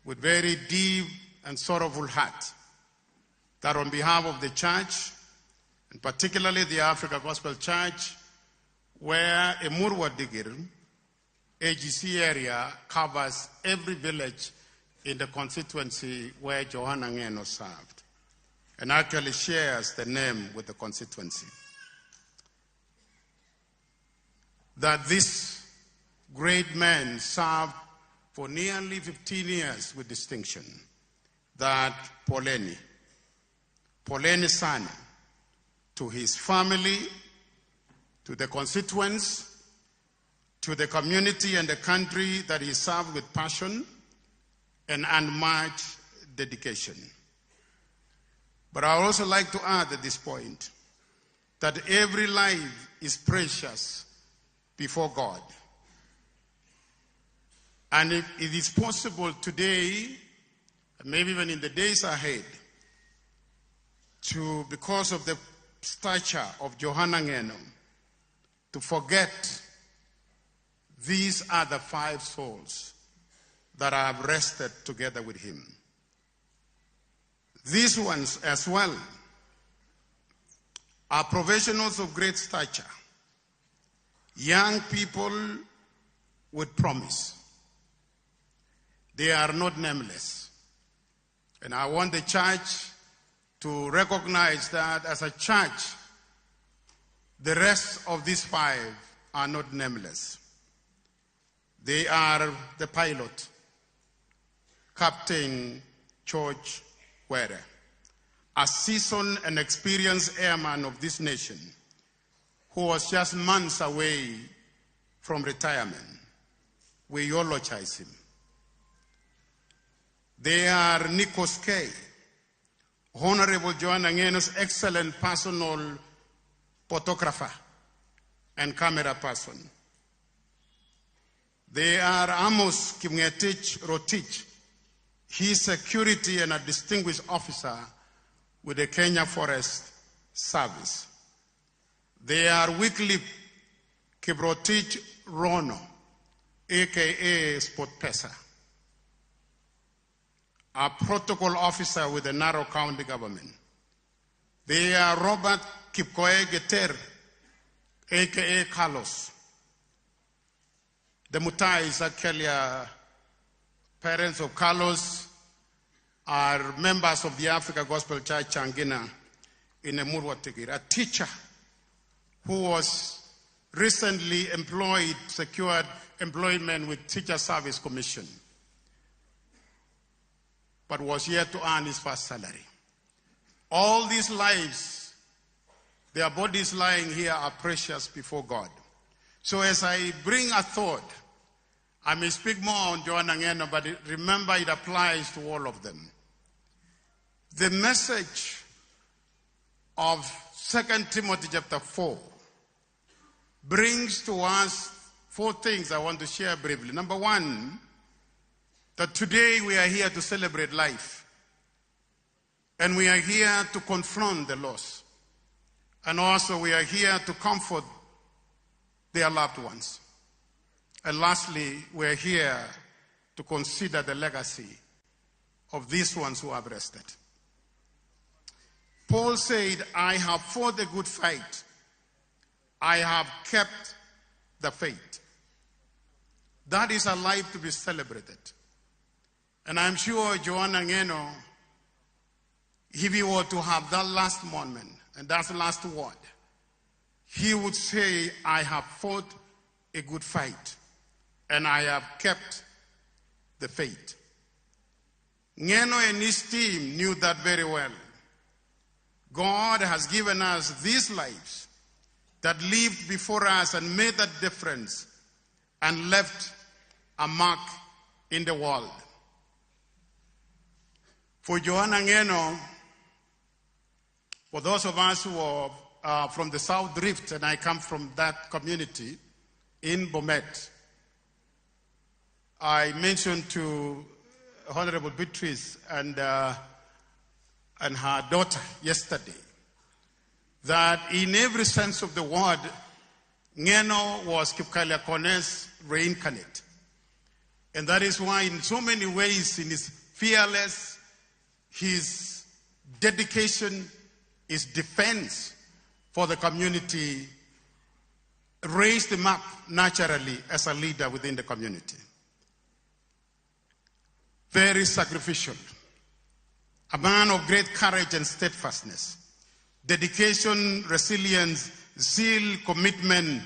with very deep and sorrowful heart that on behalf of the church, and particularly the Africa Gospel Church, where Emurua Dikirr AGC area covers every village in the constituency where Johana Ng'eno served, and actually shares the name with the constituency. That this great man served for nearly 15 years with distinction, that poleni, poleni sana, to his family, to the constituents, to the community and the country that he served with passion and unmatched dedication. But I would also like to add at this point that every life is precious before God. And if it is possible today, and maybe even in the days ahead, to, because of the stature of Johana Ngeno, to forget these are the 5 souls that have rested together with him. These ones as well are professionals of great stature, young people with promise. They are not nameless. And I want the church to recognize that as a church, the rest of these 5 are not nameless. They are the pilot, Captain George Were, a seasoned and experienced airman of this nation who was just months away from retirement. We eulogize him. They are Nikos K, Honorable Johana Ngeno's excellent personal photographer and camera person. They are Amos Kipngetich Rotich, his security and a distinguished officer with the Kenya Forest Service. They are Wycliffe Kiprotich Rono, aka SportPesa, a protocol officer with the Narok County government. They are Robert Kipkoech Geter, aka Carlos. The Mutais, actually, parents of Carlos, are members of the Africa Gospel Church Changina in Emurua Dikirr, a teacher who was recently employed, secured employment with Teacher Service Commission, but was yet to earn his first salary. All these lives, their bodies lying here, are precious before God. So as I bring a thought, I may speak more on Johana Ngeno, but remember it applies to all of them. The message of 2 Timothy chapter 4 brings to us 4 things I want to share briefly. Number 1, that today we are here to celebrate life. And we are here to confront the loss. And also we are here to comfort their loved ones. And lastly, we are here to consider the legacy of these ones who have rested. Paul said, I have fought the good fight. I have kept the faith. That is a life to be celebrated. And I'm sure Johana Ngeno, if he were to have that last moment and that last word, he would say, I have fought a good fight and I have kept the faith. Ngeno and his team knew that very well. God has given us these lives that lived before us and made that difference and left a mark in the world. For Johana Ngeno, for those of us who are from the South Rift, and I come from that community in Bomet, I mentioned to Honorable Beatrice and her daughter yesterday that in every sense of the word, Ngeno was Kipkalya Kones reincarnate. And that is why in so many ways, in his fearless, his dedication, his defense for the community, raised him up naturally as a leader within the community. Very sacrificial. A man of great courage and steadfastness, dedication, resilience, zeal, commitment,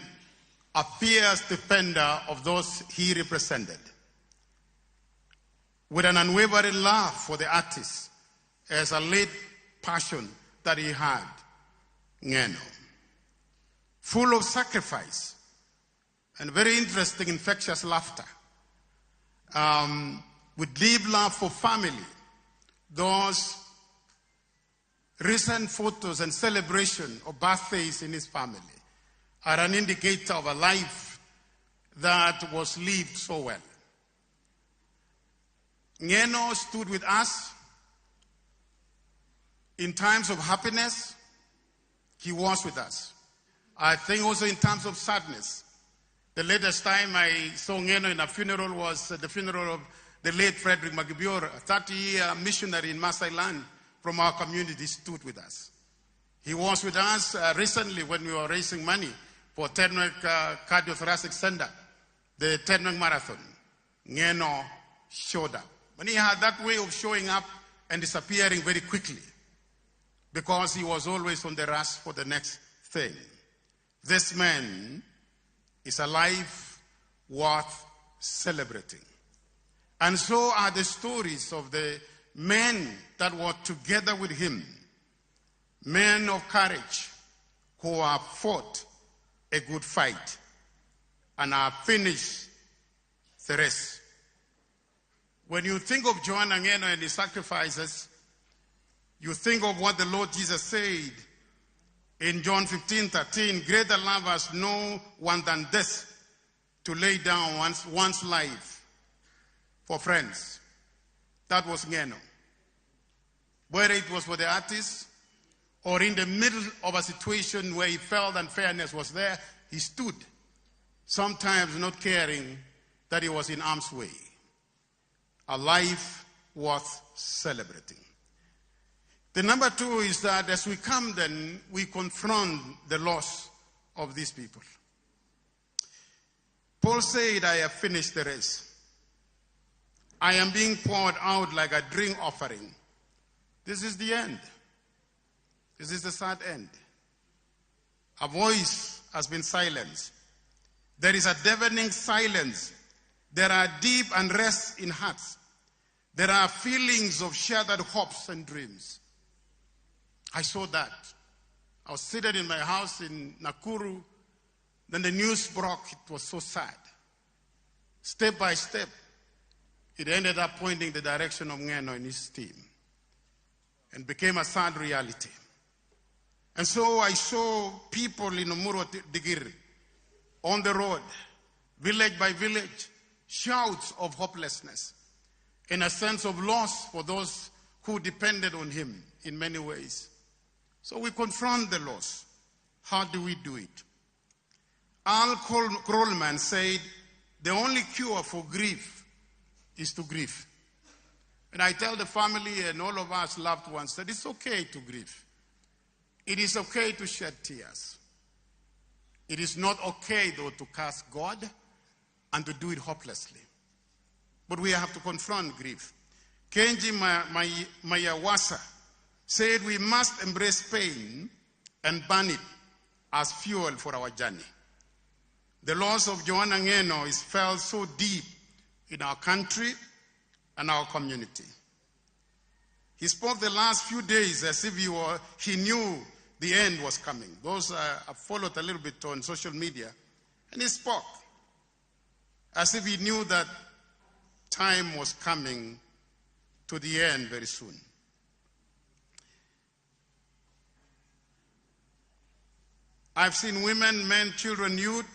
a fierce defender of those he represented. With an unwavering love for the artists as a late passion that he had, Ngeno. Full of sacrifice and very interesting infectious laughter. With deep love for family, those Recent photos and celebration of birthdays in his family are an indicator of a life that was lived so well. Ngeno stood with us in times of happiness. He was with us. I think also in times of sadness. The latest time I saw Ngeno in a funeral was the funeral of the late Frederick Magibior, a 30-year missionary in Maasai land from our community, stood with us. He was with us recently when we were raising money for Tenwek Cardiothoracic Center, the Tenwek Marathon. Ngeno showed up. And he had that way of showing up and disappearing very quickly because he was always on the rush for the next thing. This man is a life worth celebrating. And so are the stories of the men that were together with him, men of courage who have fought a good fight and have finished the race. When you think of Johana Ngeno and his sacrifices, you think of what the Lord Jesus said in John 15:13, greater love has no one than this, to lay down one's life for friends. That was Ngeno. Whether it was for the artists or in the middle of a situation where he felt unfairness was there, he stood, sometimes not caring that he was in harm's way. A life worth celebrating. The number two is that as we come then, we confront the loss of these people. Paul said, I have finished the race. I am being poured out like a drink offering. This is the end. This is the sad end. A voice has been silenced. There is a deafening silence. There are deep unrest in hearts. There are feelings of shattered hopes and dreams. I saw that. I was seated in my house in Nakuru. Then the news broke. It was so sad. Step by step, it ended up pointing the direction of Ngeno and his team and became a sad reality. And so I saw people in Omuro Digiri on the road, village by village, shouts of hopelessness and a sense of loss for those who depended on him in many ways. So we confront the loss. How do we do it? Al Krolman said, the only cure for grief is to grieve. And I tell the family and all of us loved ones that it's okay to grieve. It is okay to shed tears. It is not okay, though, to curse God and to do it hopelessly. But we have to confront grief. Kenji Mayawasa said we must embrace pain and burn it as fuel for our journey. The loss of Johana Ngeno is felt so deep in our country and our community. He spoke the last few days as if he knew the end was coming. Those I followed a little bit on social media, and he spoke as if he knew that time was coming to the end very soon. I've seen women, men, children, youth,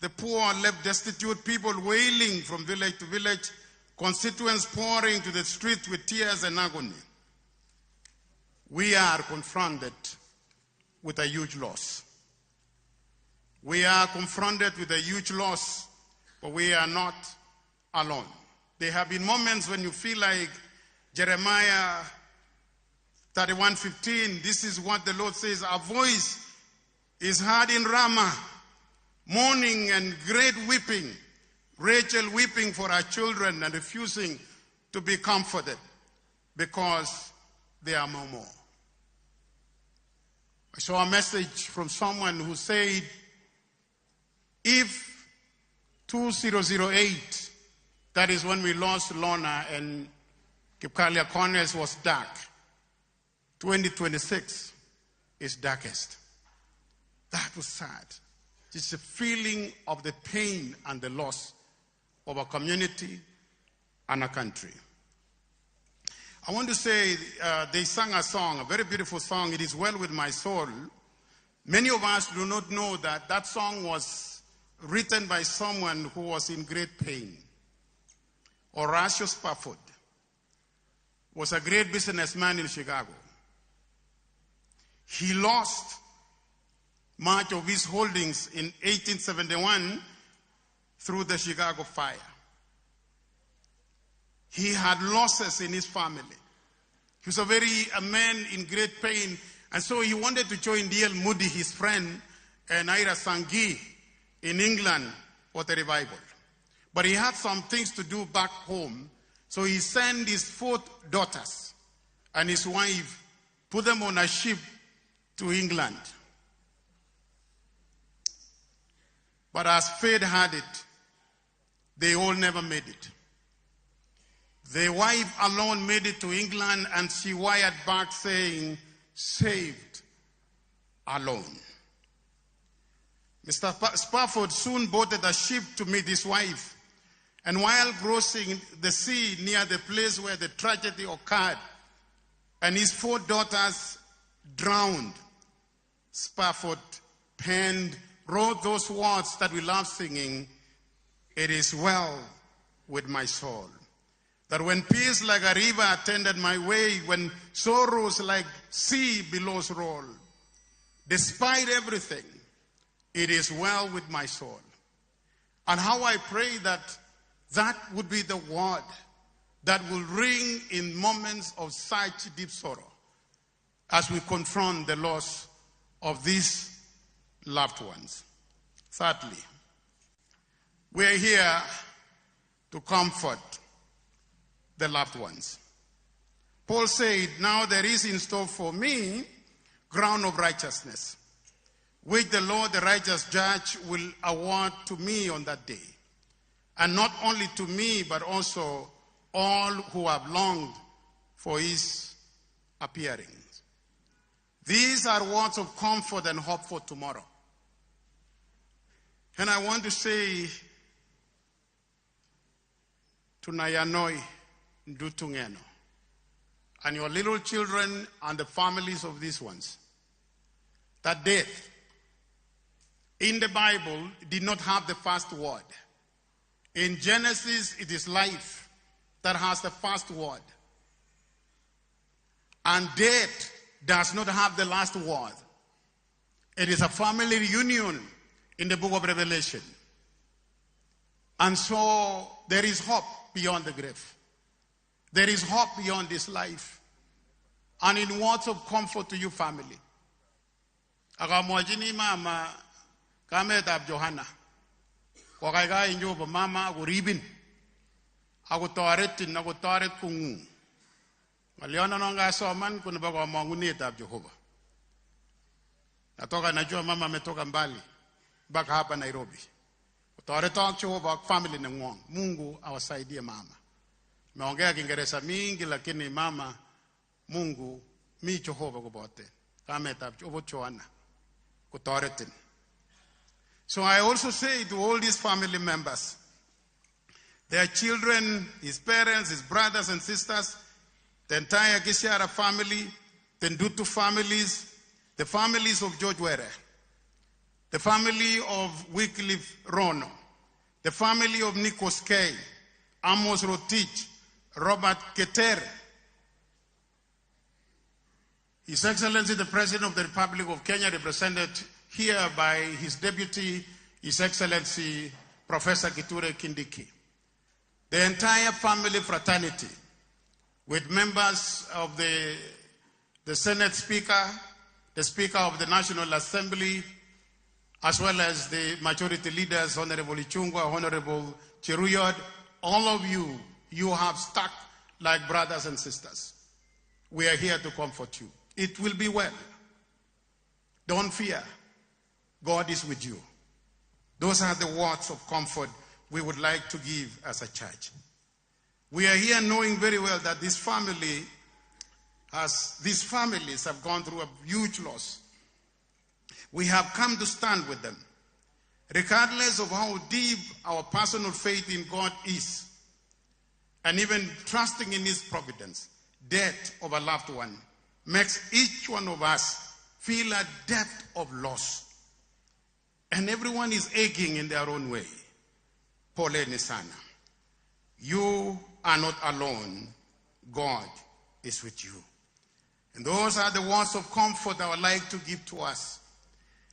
the poor left destitute, people wailing from village to village, constituents pouring to the street with tears and agony. We are confronted with a huge loss. We are confronted with a huge loss, but we are not alone. There have been moments when you feel like Jeremiah 31:15, this is what the Lord says, our voice is heard in Ramah, mourning and great weeping, Rachel weeping for her children and refusing to be comforted because they are no more. I saw a message from someone who said, if 2008, that is when we lost Lorna and Kipkalya Kones was dark, 2026 is darkest. That was sad. It's a feeling of the pain and the loss of a community and a country. I want to say they sang a song, a very beautiful song, It Is Well With My Soul. Many of us do not know that that song was written by someone who was in great pain. Horatio Spafford was a great businessman in Chicago. He lost much of his holdings in 1871 through the Chicago fire. He had losses in his family. He was a man in great pain, and so he wanted to join D.L. Moody, his friend, and Ira Sankey in England for the revival. But he had some things to do back home, so he sent his 4 daughters and his wife, put them on a ship to England. But as fate had it, they all never made it. The wife alone made it to England, and she wired back saying, saved alone. Mr. Spafford soon boarded a ship to meet his wife. And while crossing the sea near the place where the tragedy occurred, and his 4 daughters drowned, Spafford wrote those words that we love singing, It is well with my soul. That when peace like a river attended my way, when sorrows like sea billows roll, despite everything, it is well with my soul. And how I pray that that would be the word that will ring in moments of such deep sorrow as we confront the loss of these loved ones. Thirdly, we are here to comfort the loved ones. Paul said, now there is in store for me crown of righteousness, which the Lord, the righteous judge, will award to me on that day. And not only to me, but also all who have longed for his appearing. These are words of comfort and hope for tomorrow. And I want to say to Naiyanoi Ndutu Ng'eno and your little children and the families of these ones, that death in the Bible did not have the first word. In Genesis, it is life that has the first word. And death does not have the last word. It is a family reunion in the book of Revelation. And so there is hope beyond the grave. There is hope beyond this life. And in words of comfort to you, family. Akamwachini mama kametab Johanna. Kokaikai injobo mama akoribin. Akotoretin, akotoret kung'ung. Ng'oliondo non kasoman ko nebo komong'unetab Jehova. Natoka najua mama ametoka mbali mpaka hapa Nairobi. Kotoretok Jehova ak family neng'wong. Mungu awasaidie mama. Meongea Kiingereza mingi lakini mama, Mungu mi Jehova koboten. Kametab Jehova Johanna. Kotoretin. So I also say to all these family members, their children, his parents, his brothers and sisters, the entire Gishara family, the Ndutu families, the families of George Were, the family of Wycliffe Rono, the family of Nikos Kay, Amos Rotich, Robert Keter, His Excellency the President of the Republic of Kenya, represented here by his deputy, His Excellency Professor Kithure Kindiki. The entire family fraternity, with members of the Senate Speaker, the Speaker of the National Assembly, as well as the majority leaders, Honorable Ichung'wah, Honorable Cheruiyot, all of you, you have stuck like brothers and sisters. We are here to comfort you. It will be well. Don't fear. God is with you. Those are the words of comfort we would like to give as a church. We are here knowing very well that these families have gone through a huge loss. We have come to stand with them. Regardless of how deep our personal faith in God is, and even trusting in His providence, death of a loved one makes each one of us feel a depth of loss. And everyone is aching in their own way. Poleni sana. You are not alone. God is with you. And those are the words of comfort I would like to give to us.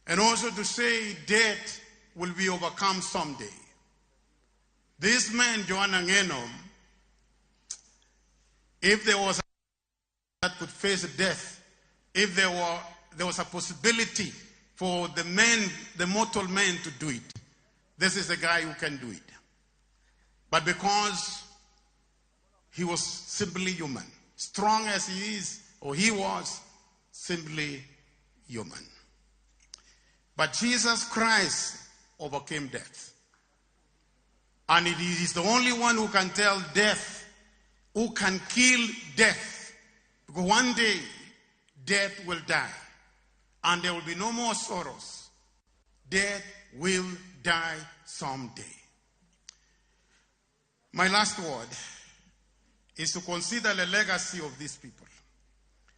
And also to say death will be overcome someday. This man, Johana Ng'eno, if there was a that could face death, if there was a possibility for the man, the mortal man, to do it, this is the guy who can do it. But because he was simply human, strong as he is, or he was, simply human. But Jesus Christ overcame death. And it is the only one who can tell death, who can kill death. Because one day, death will die. And there will be no more sorrows. Death will die someday. My last word is to consider the legacy of these people.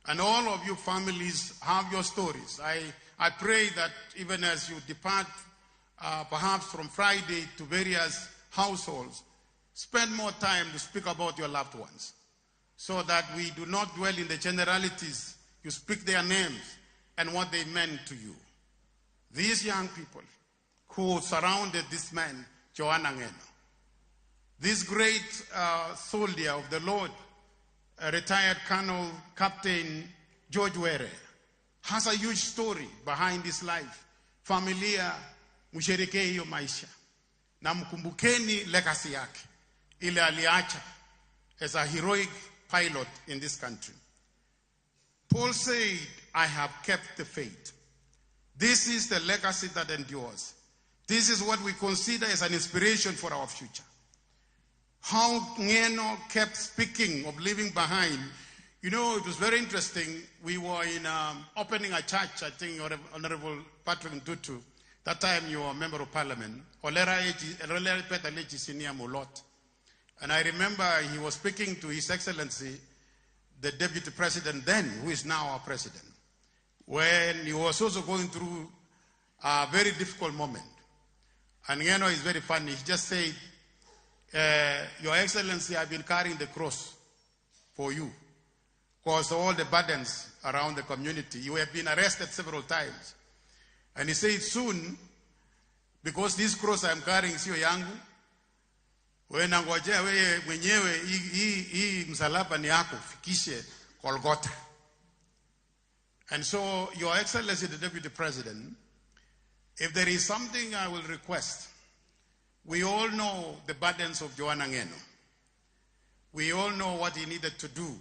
And all of you families have your stories. I pray that even as you depart, perhaps from Friday to various households, spend more time to speak about your loved ones, so that we do not dwell in the generalities. You speak their names and what they meant to you. These young people who surrounded this man, Johana Ng'eno, this great soldier of the Lord, retired Colonel Captain George Were, has a huge story behind his life. Familia, msherehekee hiyo maisha na mkumbukeni legacy yake ile aliacha as a heroic pilot in this country. Paul said, I have kept the faith. This is the legacy that endures. This is what we consider as an inspiration for our future. How Ng'eno kept speaking of leaving behind. You know, it was very interesting. We were in opening a church, I think, Honorable Patrick Ntutu. That time you were a member of parliament. Olera Peter Lechi Senior Mulot. And I remember he was speaking to His Excellency, the deputy president then, who is now our president, when he was also going through a very difficult moment. And Ng'eno is very funny. He just said, Your Excellency, I've been carrying the cross for you, because all the burdens around the community. You have been arrested several times. And he said, soon, because this cross I'm carrying sio yangu, wewe nangojea wewe mwenyewe hii msalaba ni yako, fikishe Golgotha. And so, Your Excellency, the Deputy President, if there is something I will request, we all know the burdens of Johana Ng'eno. We all know what he needed to do.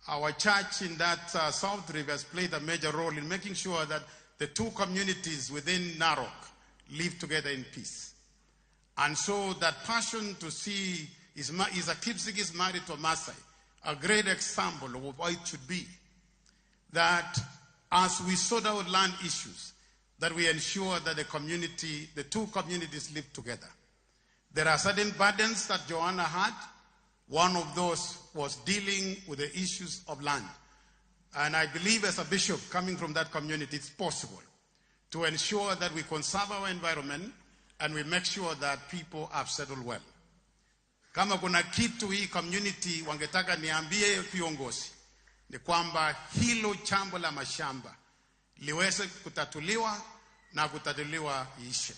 Our church in that South Rift has played a major role in making sure that the two communities within Narok live together in peace. And so that passion to see is a Kipsigis married to a Maasai, a great example of what it should be. That as we sort out land issues, that we ensure that the community, the two communities live together. There are certain burdens that Johana had. One of those was dealing with the issues of land. And I believe as a bishop coming from that community, it's possible to ensure that we conserve our environment and we make sure that people are settled well. Kama kuna kitu hii community wangetaka niambie viongozi, ni kwamba hilo jambo la mashamba liweze kutatuliwa na kutatuliwa ishe.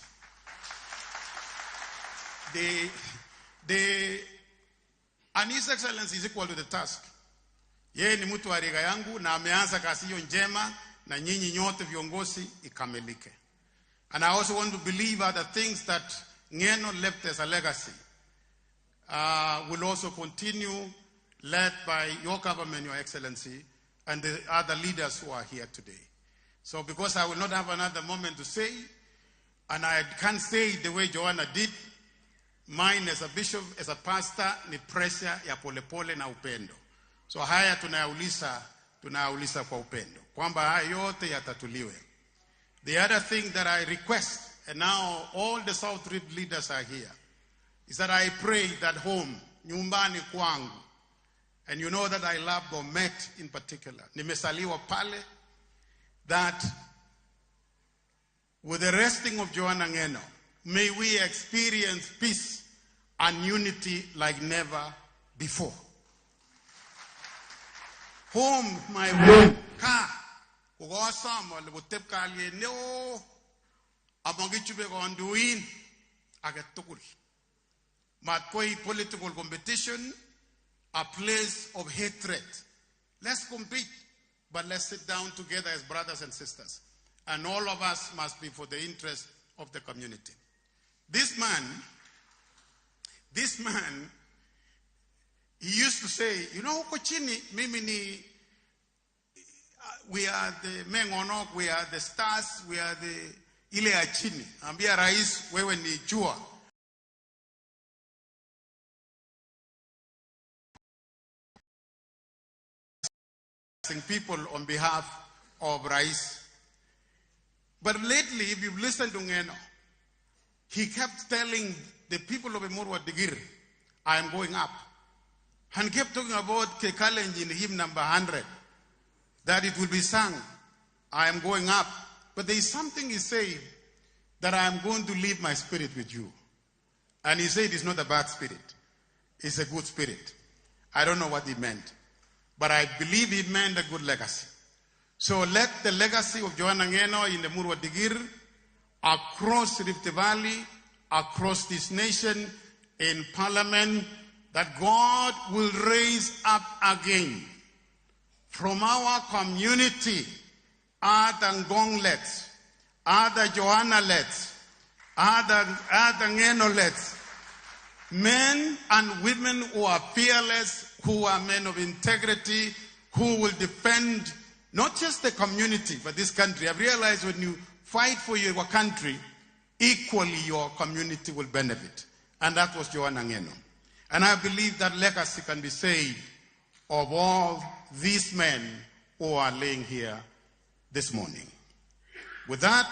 And His Excellency is equal to the task. Yeye ni mtu wa riga yangu na ameanza kazi hiyo njema, na nyinyi nyote viongozi ikamilike. And I also want to believe other things that Ng'eno left as a legacy will also continue, led by your government, Your Excellency, and the other leaders who are here today. So because I will not have another moment to say, and I can't say it the way Johana did, mine as a bishop, as a pastor, ni pressure ya polepole na upendo. So haya tunayauliza kwa upendo, kwamba haya yote yatatuliwe. The other thing that I request, and now all the South Rift leaders are here, is that I pray that home, nyumbani kwangu, And you know that I love Bomet in particular. Nimesaliwa pale, that with the resting of Johana Ng'eno, may we experience peace and unity like never before. Home, my home, ka, kokosom ale koteb kalyet neo, amakichube kandoin age tugul. Mat koik political competition, a place of hatred. Let's compete, but let's sit down together as brothers and sisters. And all of us must be for the interest of the community. This man, he used to say, you know, huko chini, mimi ni, we are the Mengonok, we are the stars, we are the ile ya chini. Ambia rais, wewe ni jua. People on behalf of Rais. But lately, if you've listened to Ng'eno, he kept telling the people of Emurua Dikirr, I am going up. And kept talking about Kekalenjin in hymn number 100, that it will be sung, I am going up. But there is something he said, that I am going to leave my spirit with you. And he said it's not a bad spirit, it's a good spirit. I don't know what he meant, but I believe he meant a good legacy. So let the legacy of Johana Ng'eno in the Emurua Dikirr, across Rift Valley, across this nation, in parliament, that God will raise up again from our community, other Ngonglets, other Johanalets, other Ng'enolets, men and women who are fearless, who are men of integrity, who will defend not just the community, but this country. I've realized when you fight for your country, equally your community will benefit. And that was Johana Ng'eno. And I believe that legacy can be said of all these men who are laying here this morning. With that,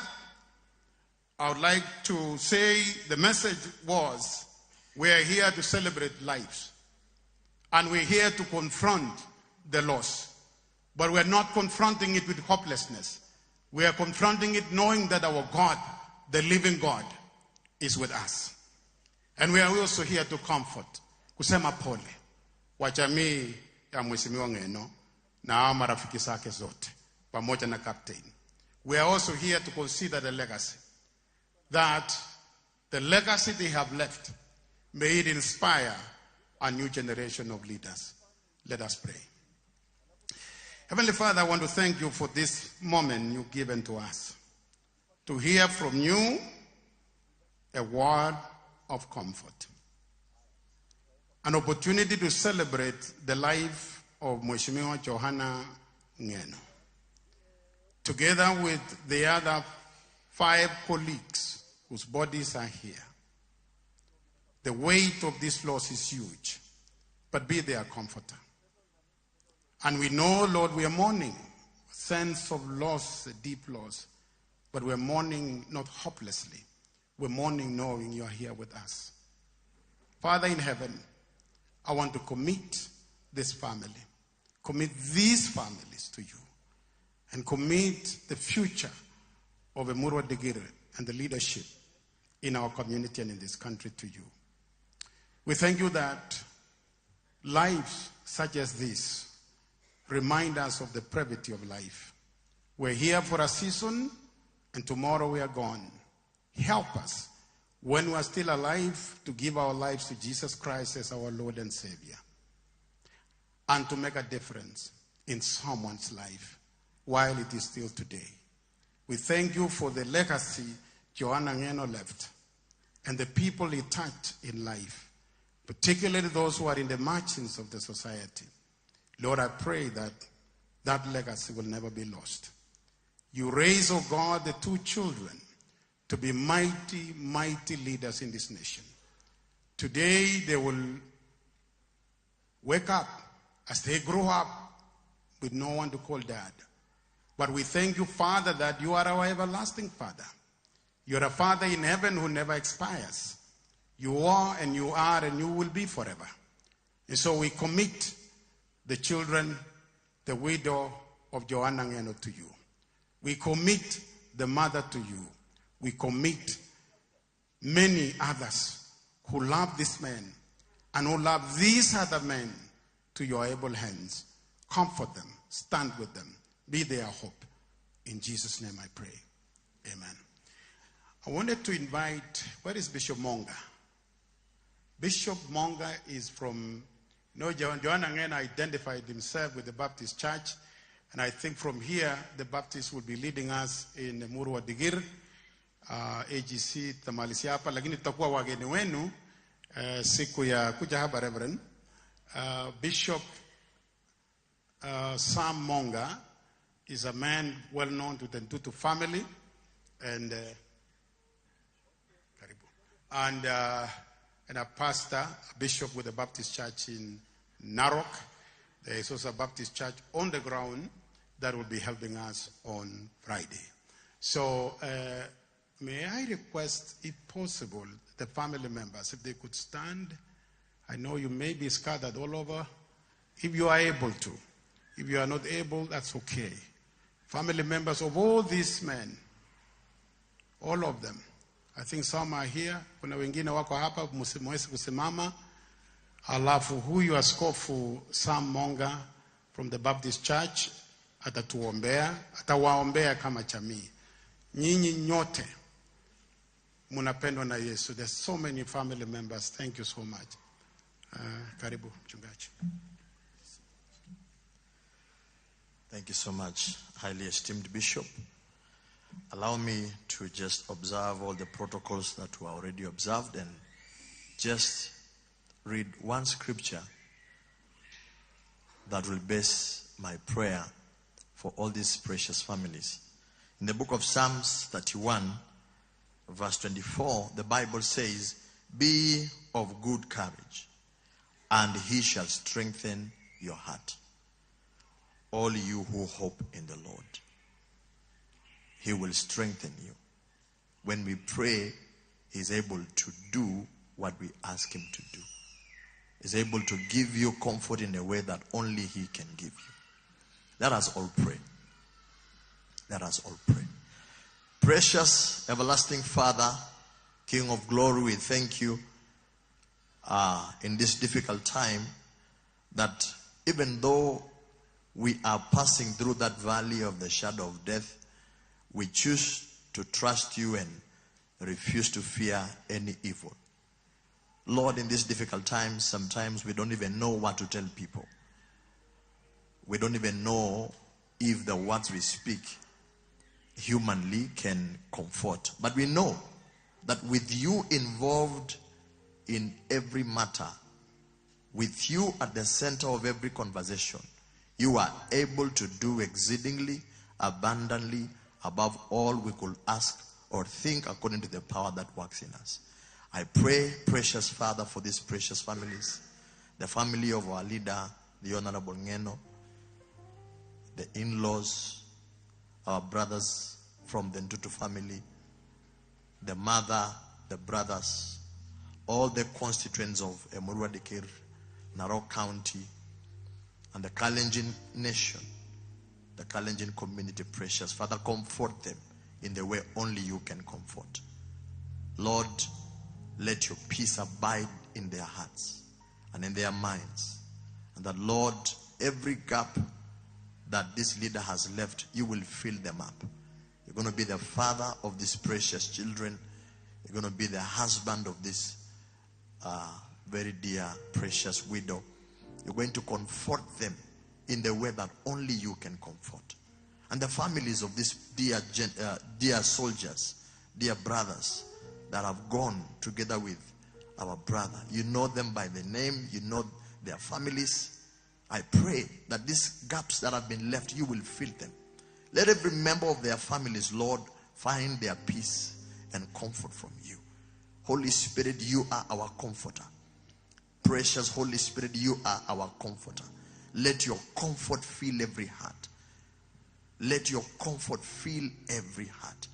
I would like to say the message was, we are here to celebrate lives. And we're here to confront the loss. But we're not confronting it with hopelessness. We are confronting it knowing that our God, the living God, is with us. And we are also here to comfort. Kusema pole kwa jamii ya Mheshimiwa Ng'eno na hao marafiki zake zote pamoja na captain. We are also here to consider the legacy. That the legacy they have left, may it inspire a new generation of leaders. Let us pray. Heavenly Father, I want to thank you for this moment you've given to us, to hear from you a word of comfort, an opportunity to celebrate the life of Mheshimiwa Johana Ng'eno, together with the other 5 colleagues whose bodies are here. The weight of this loss is huge, but be their comforter. And we know, Lord, we are mourning, a sense of loss, a deep loss, but we're mourning not hopelessly. We're mourning knowing you are here with us. Father in heaven, I want to commit this family, commit these families to you, and commit the future of Emurua Dikirr and the leadership in our community and in this country to you. We thank you that lives such as this remind us of the brevity of life. We're here for a season, and tomorrow we are gone. Help us, when we are still alive, to give our lives to Jesus Christ as our Lord and Savior, and to make a difference in someone's life while it is still today. We thank you for the legacy Johana Ng'eno left and the people he touched in life, particularly those who are in the margins of the society. Lord, I pray that that legacy will never be lost. You raise, oh God, the 2 children to be mighty, mighty leaders in this nation. Today, they will wake up as they grow up with no one to call dad. But we thank you, Father, that you are our everlasting Father. You're a Father in heaven who never expires. You are and you are and you will be forever. And so we commit the children, the widow of Johana Ng'eno to you. We commit the mother to you. We commit many others who love this man and who love these other men to your able hands. Comfort them, stand with them, be their hope. In Jesus' name I pray. Amen. I wanted to invite, where is Bishop Monga? Bishop Monga is from, you know, Johana Ng'eno identified himself with the Baptist Church, and I think from here, the Baptists will be leading us in Emurua Dikirr, AGC tutamalizia hapa, lakini tutakuwa wageni wenu siku ya kuja hapa, Reverend. Bishop Sam Monga is a man well known to the Ntutu family, and and a pastor, a bishop with the Baptist Church in Narok. There is also a Baptist church on the ground that will be helping us on Friday. So may I request, if possible, the family members, if they could stand. I know you may be scattered all over. If you are able to. If you are not able, that's okay. Family members of all these men, all of them. I think some are here. Kuna wengine wako hapa, mwezi kusimama. Alafu huyu Askofu Sam Monga from the Baptist Church atatuombea, atawaombea kama jamii. Nyinyi nyote munapendwa na Yesu. There's so many family members. Thank you so much. Karibu mchungaji. Thank you so much, highly esteemed Bishop. Allow me to just observe all the protocols that were already observed and just read one scripture that will base my prayer for all these precious families. In the book of Psalms 31, verse 24, the Bible says, "Be of good courage, and he shall strengthen your heart. All you who hope in the Lord." He will strengthen you. When we pray, he's able to do what we ask him to do. He's able to give you comfort in a way that only he can give you. Let us all pray. Let us all pray. Precious everlasting Father, King of glory, we thank you in this difficult time that even though we are passing through that valley of the shadow of death, we choose to trust you and refuse to fear any evil. Lord, in these difficult times, sometimes we don't even know what to tell people. We don't even know if the words we speak humanly can comfort. But we know that with you involved in every matter, with you at the center of every conversation, you are able to do exceedingly, abundantly, above all we could ask or think, according to the power that works in us. I pray, precious Father, for these precious families, the family of our leader, the Honorable Ng'eno, the in-laws, our brothers from the Ntutu family, the mother, the brothers, all the constituents of Emurua Dikirr, Narok County, and the Kalenjin nation, the Kalenjin community, precious Father, comfort them in the way only you can comfort. Lord, let your peace abide in their hearts and in their minds. And that, Lord, every gap that this leader has left, you will fill them up. You're going to be the father of these precious children. You're going to be the husband of this very dear, precious widow. You're going to comfort them in the way that only you can comfort. And the families of these dear soldiers, dear brothers that have gone together with our brother. You know them by the name. You know their families. I pray that these gaps that have been left, you will fill them. Let every member of their families, Lord, find their peace and comfort from you. Holy Spirit, you are our comforter. Precious Holy Spirit, you are our comforter. Let your comfort fill every heart. Let your comfort fill every heart.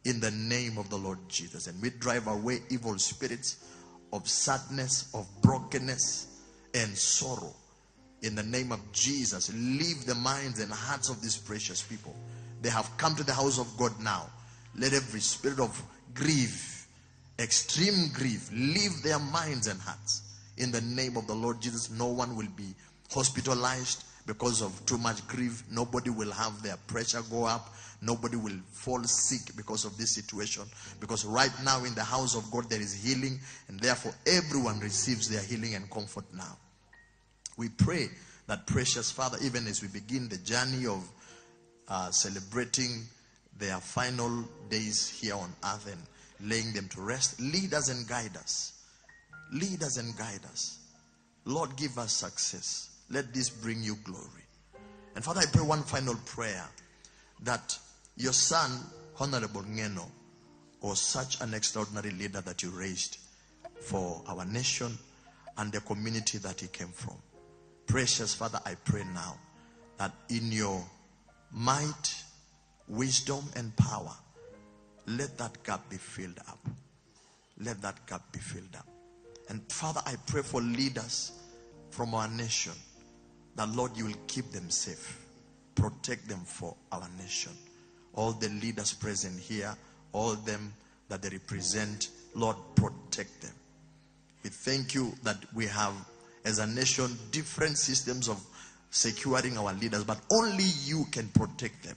In the name of the Lord Jesus. And we drive away evil spirits of sadness, of brokenness, and sorrow. In the name of Jesus, leave the minds and hearts of these precious people. They have come to the house of God now. Let every spirit of grief, extreme grief, leave their minds and hearts. In the name of the Lord Jesus, no one will be hospitalized because of too much grief. Nobody will have their pressure go up. Nobody will fall sick because of this situation. Because right now in the house of God there is healing, and therefore everyone receives their healing and comfort now. We pray that, precious Father, even as we begin the journey of celebrating their final days here on earth and laying them to rest, lead us and guide us. Lead us and guide us. Lord, give us success. Let this bring you glory. And Father, I pray one final prayer, that your son, Honorable Ngeno, was such an extraordinary leader that you raised for our nation and the community that he came from. Precious Father, I pray now that in your might, wisdom, and power, let that gap be filled up. Let that gap be filled up. And Father, I pray for leaders from our nation, that Lord, you will keep them safe. Protect them for our nation. All the leaders present here, all them that they represent, Lord, protect them. We thank you that we have, as a nation, different systems of securing our leaders, but only you can protect them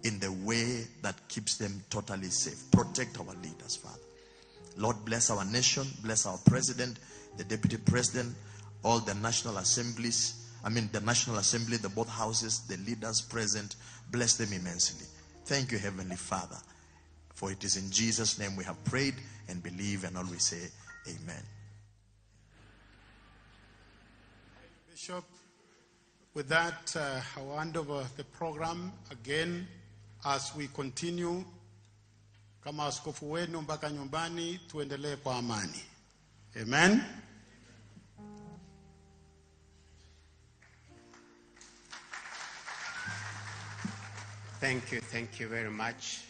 in the way that keeps them totally safe. Protect our leaders, Father. Lord, bless our nation, bless our president, the deputy president, all the national assemblies, the National Assembly, the both houses, the leaders present, bless them immensely. Thank you, Heavenly Father, for it is in Jesus' name we have prayed and believe, and always say amen. Bishop, with that, I'll hand over the program again as we continue. Kama askofu wenu mpaka nyumbani, tuendelee kwa amani. Amen. Thank you very much.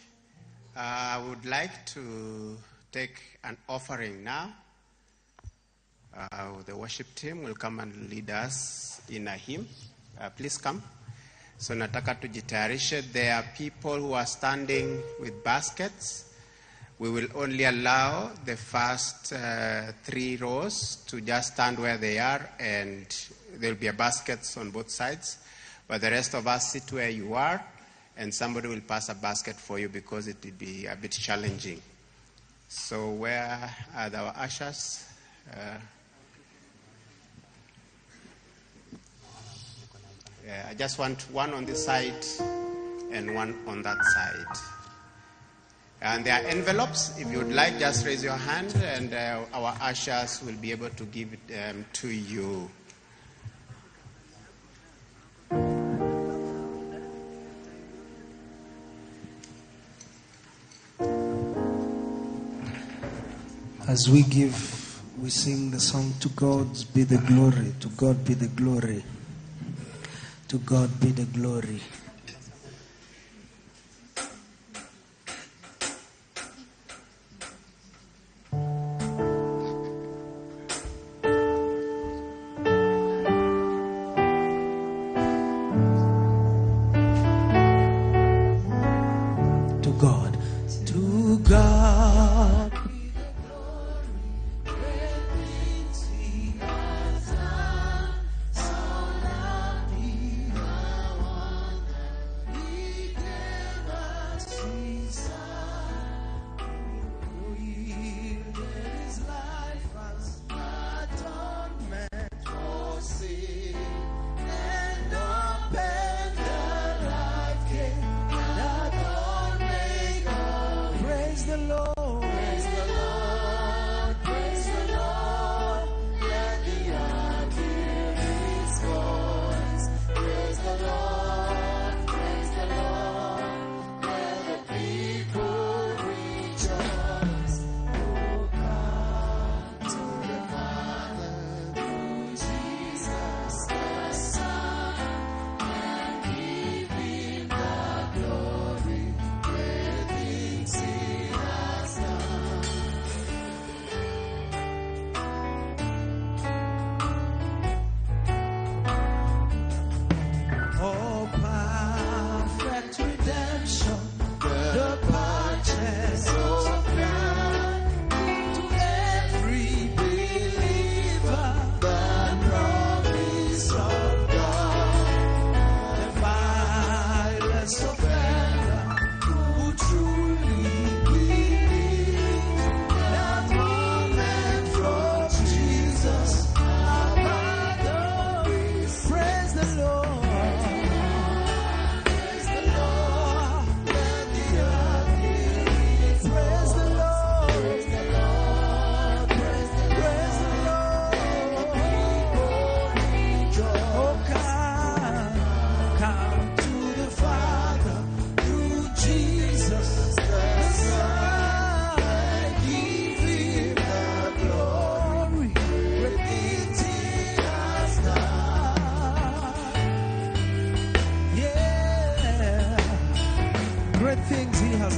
I would like to take an offering now. The worship team will come and lead us in a hymn. Please come. So nataka tujitayarishe. There are people who are standing with baskets. We will only allow the first 3 rows to just stand where they are, and there will be a baskets on both sides. But the rest of us sit where you are, and somebody will pass a basket for you because it will be a bit challenging. So where are our ushers? I just want one on this side and one on that side. And there are envelopes. If you would like, just raise your hand and our ushers will be able to give them to you. As we give, we sing the song, To God be the glory, to God be the glory, to God be the glory. To God, to God.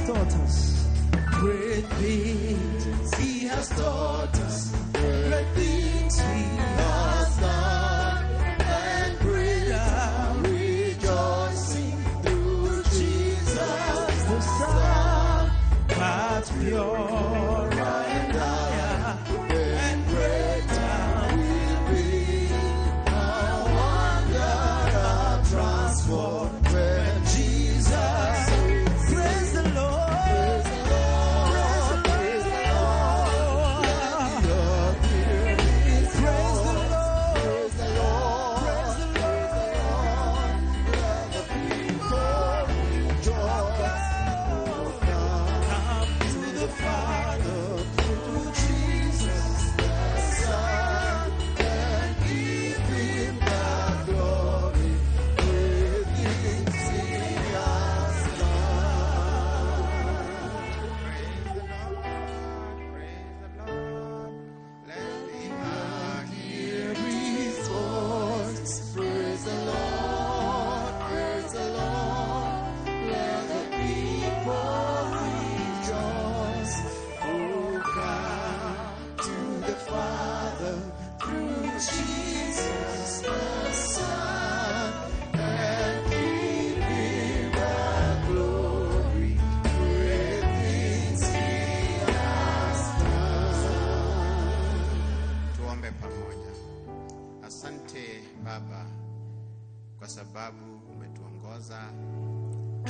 taught us. Great things he has taught us. Great things he has done. And greater rejoicing through Jesus the Son. But pure and higher and greater will be our wonder, our transformed when Jesus. Praise the Lord. Praise the Lord. Praise the Lord. Praise the Lord. Praise the Lord. Let the people rejoice. Come to the Father through Jesus the Son, and give him the glory. Great things he has done. Praise the Lord, praise the Lord. Let the earth Hear his voice. Praise the Lord, praise the Lord. Let the people rejoice. Oh, come to the Father through Jesus the Son, and give him the glory. Great things he has done. Tuombe pamoja. Asante Baba kwa sababu umetuongoza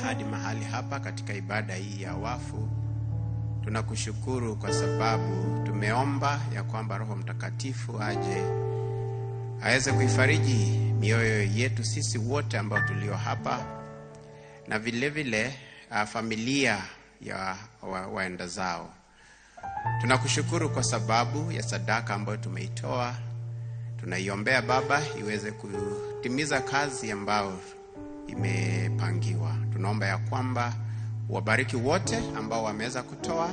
hadi mahali hapa katika ibada hii ya wafu. Tunakushukuru kwa sababu tumeomba ya kwamba Roho Mtakatifu aje aweze kuifariji mioyo yetu sisi wote ambao tulio hapa na vile vile familia ya waenda zao. Tunakushukuru kwa sababu ya sadaka ambayo tumeitoa. Tunaiombea Baba iweze kutimiza kazi ambayo imepangiwa. Tunaomba ya kwamba wabariki wote ambao wameweza kutoa,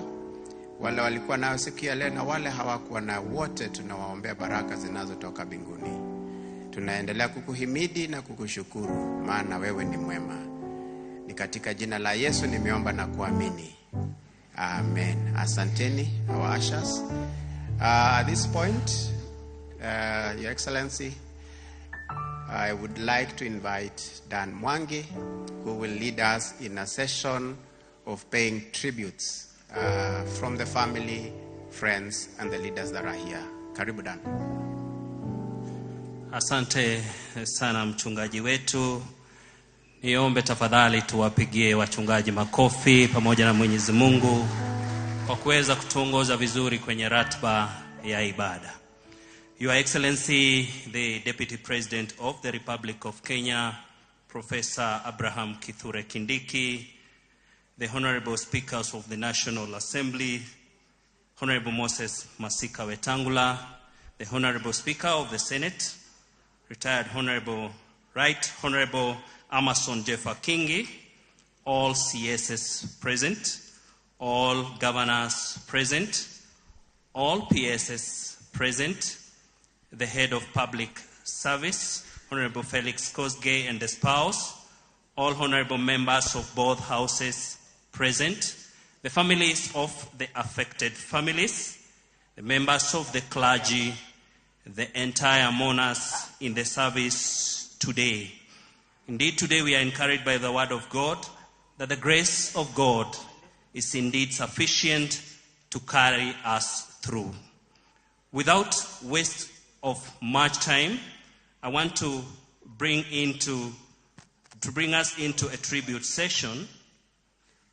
wale walikuwa nayo siku ya leo na wale hawakuwa nayo, wote tunawaombea baraka zinazotoka mbinguni. Tunaendelea kukuhimidi na kukushukuru, maana wewe ni mwema. Ni katika jina la Yesu nimeomba na kuamini. Amen. Asanteni, our ushers. At this point, Your Excellency, I would like to invite Dan Mwangi, who will lead us in a session of paying tributes from the family, friends, and the leaders that are here. Karibu Dan. Asante sana mchungaji wetu. Niombe tafadhali tuwapigie wachungaji makofi pamoja na Mwenyezi Mungu kwa kuweza kutuongoza vizuri kwenye ratiba ya ibada. Your Excellency, the Deputy President of the Republic of Kenya, Professor Abraham Kithure Kindiki, the Honorable Speakers of the National Assembly, Honorable Moses Masika Wetangula, the Honorable Speaker of the Senate, retired Honorable Right Honorable Amason Jeffa Kingi, all CSs present, all governors present, all PSs present, the head of public service, Honorable Felix Kosgei and the spouse, all honorable members of both houses present, the families of the affected families, the members of the clergy, the entire mourners in the service today. Indeed, today we are encouraged by the word of God that the grace of God is indeed sufficient to carry us through. Without waste of much time, I want to bring us into a tribute session,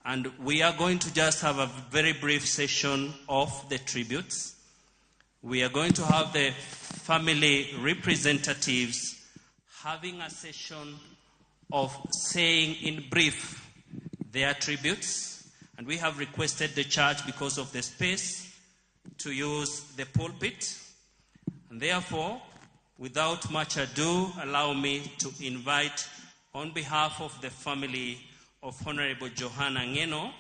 and we are going to just have a very brief session of the tributes. We are going to have the family representatives having a session of saying in brief their tributes, and we have requested the church, because of the space, to use the pulpit. And therefore, without much ado, allow me to invite, on behalf of the family of Honorable Johanna Ngeno,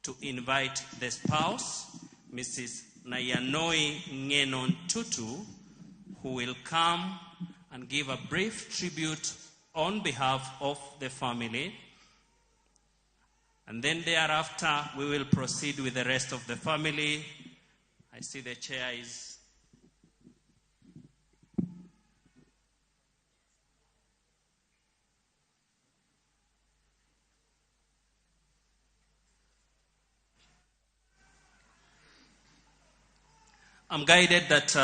to invite the spouse, Mrs. Naiyanoi Ngeno Ntutu, who will come and give a brief tribute on behalf of the family. And then thereafter, we will proceed with the rest of the family. I see the chair is... I'm guided that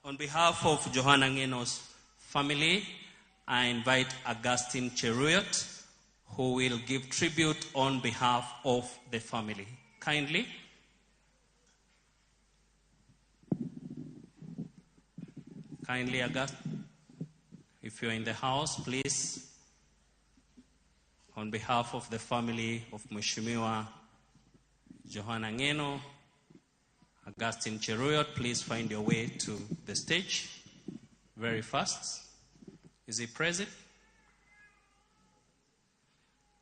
on behalf of Johana Ng'eno's family, I invite Augustine Cheruiyot, who will give tribute on behalf of the family. Kindly. Kindly, Augustine, if you're in the house, please, on behalf of the family of Mheshimiwa Johana Ng'eno, Augustine Cheruiyot, please find your way to the stage very fast. Is he present?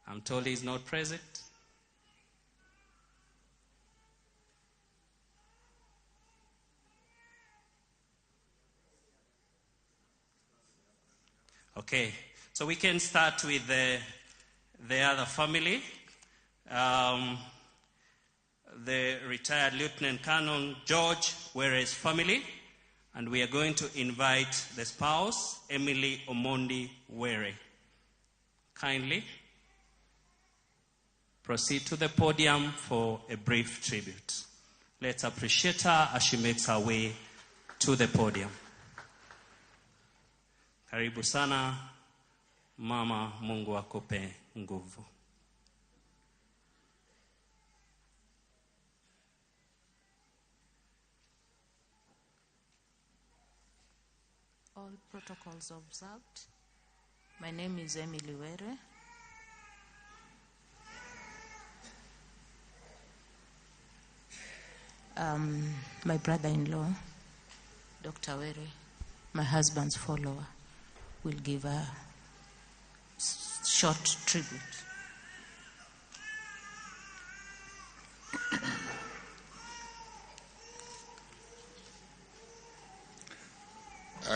I'm told he's not present. Okay, so we can start with the other family. The retired Lieutenant Colonel George Were's family, and we are going to invite the spouse, Emily Omondi Were. Kindly proceed to the podium for a brief tribute. Let's appreciate her as she makes her way to the podium. Karibu sana, mama, Mungu akupe nguvu. All protocols observed. My name is Emily Were. My brother-in-law, Dr. Were, my husband's follower, will give a short tribute.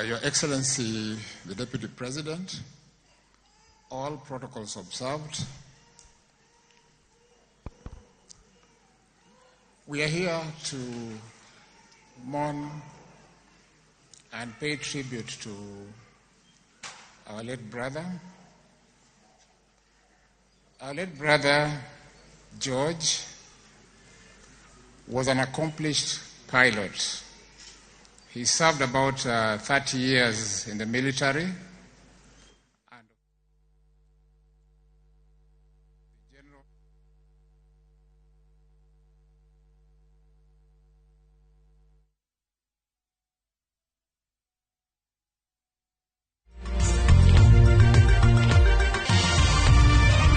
Your Excellency, the Deputy President, all protocols observed. We are here to mourn and pay tribute to our late brother. Our late brother, George, was an accomplished pilot. He served about 30 years in the military.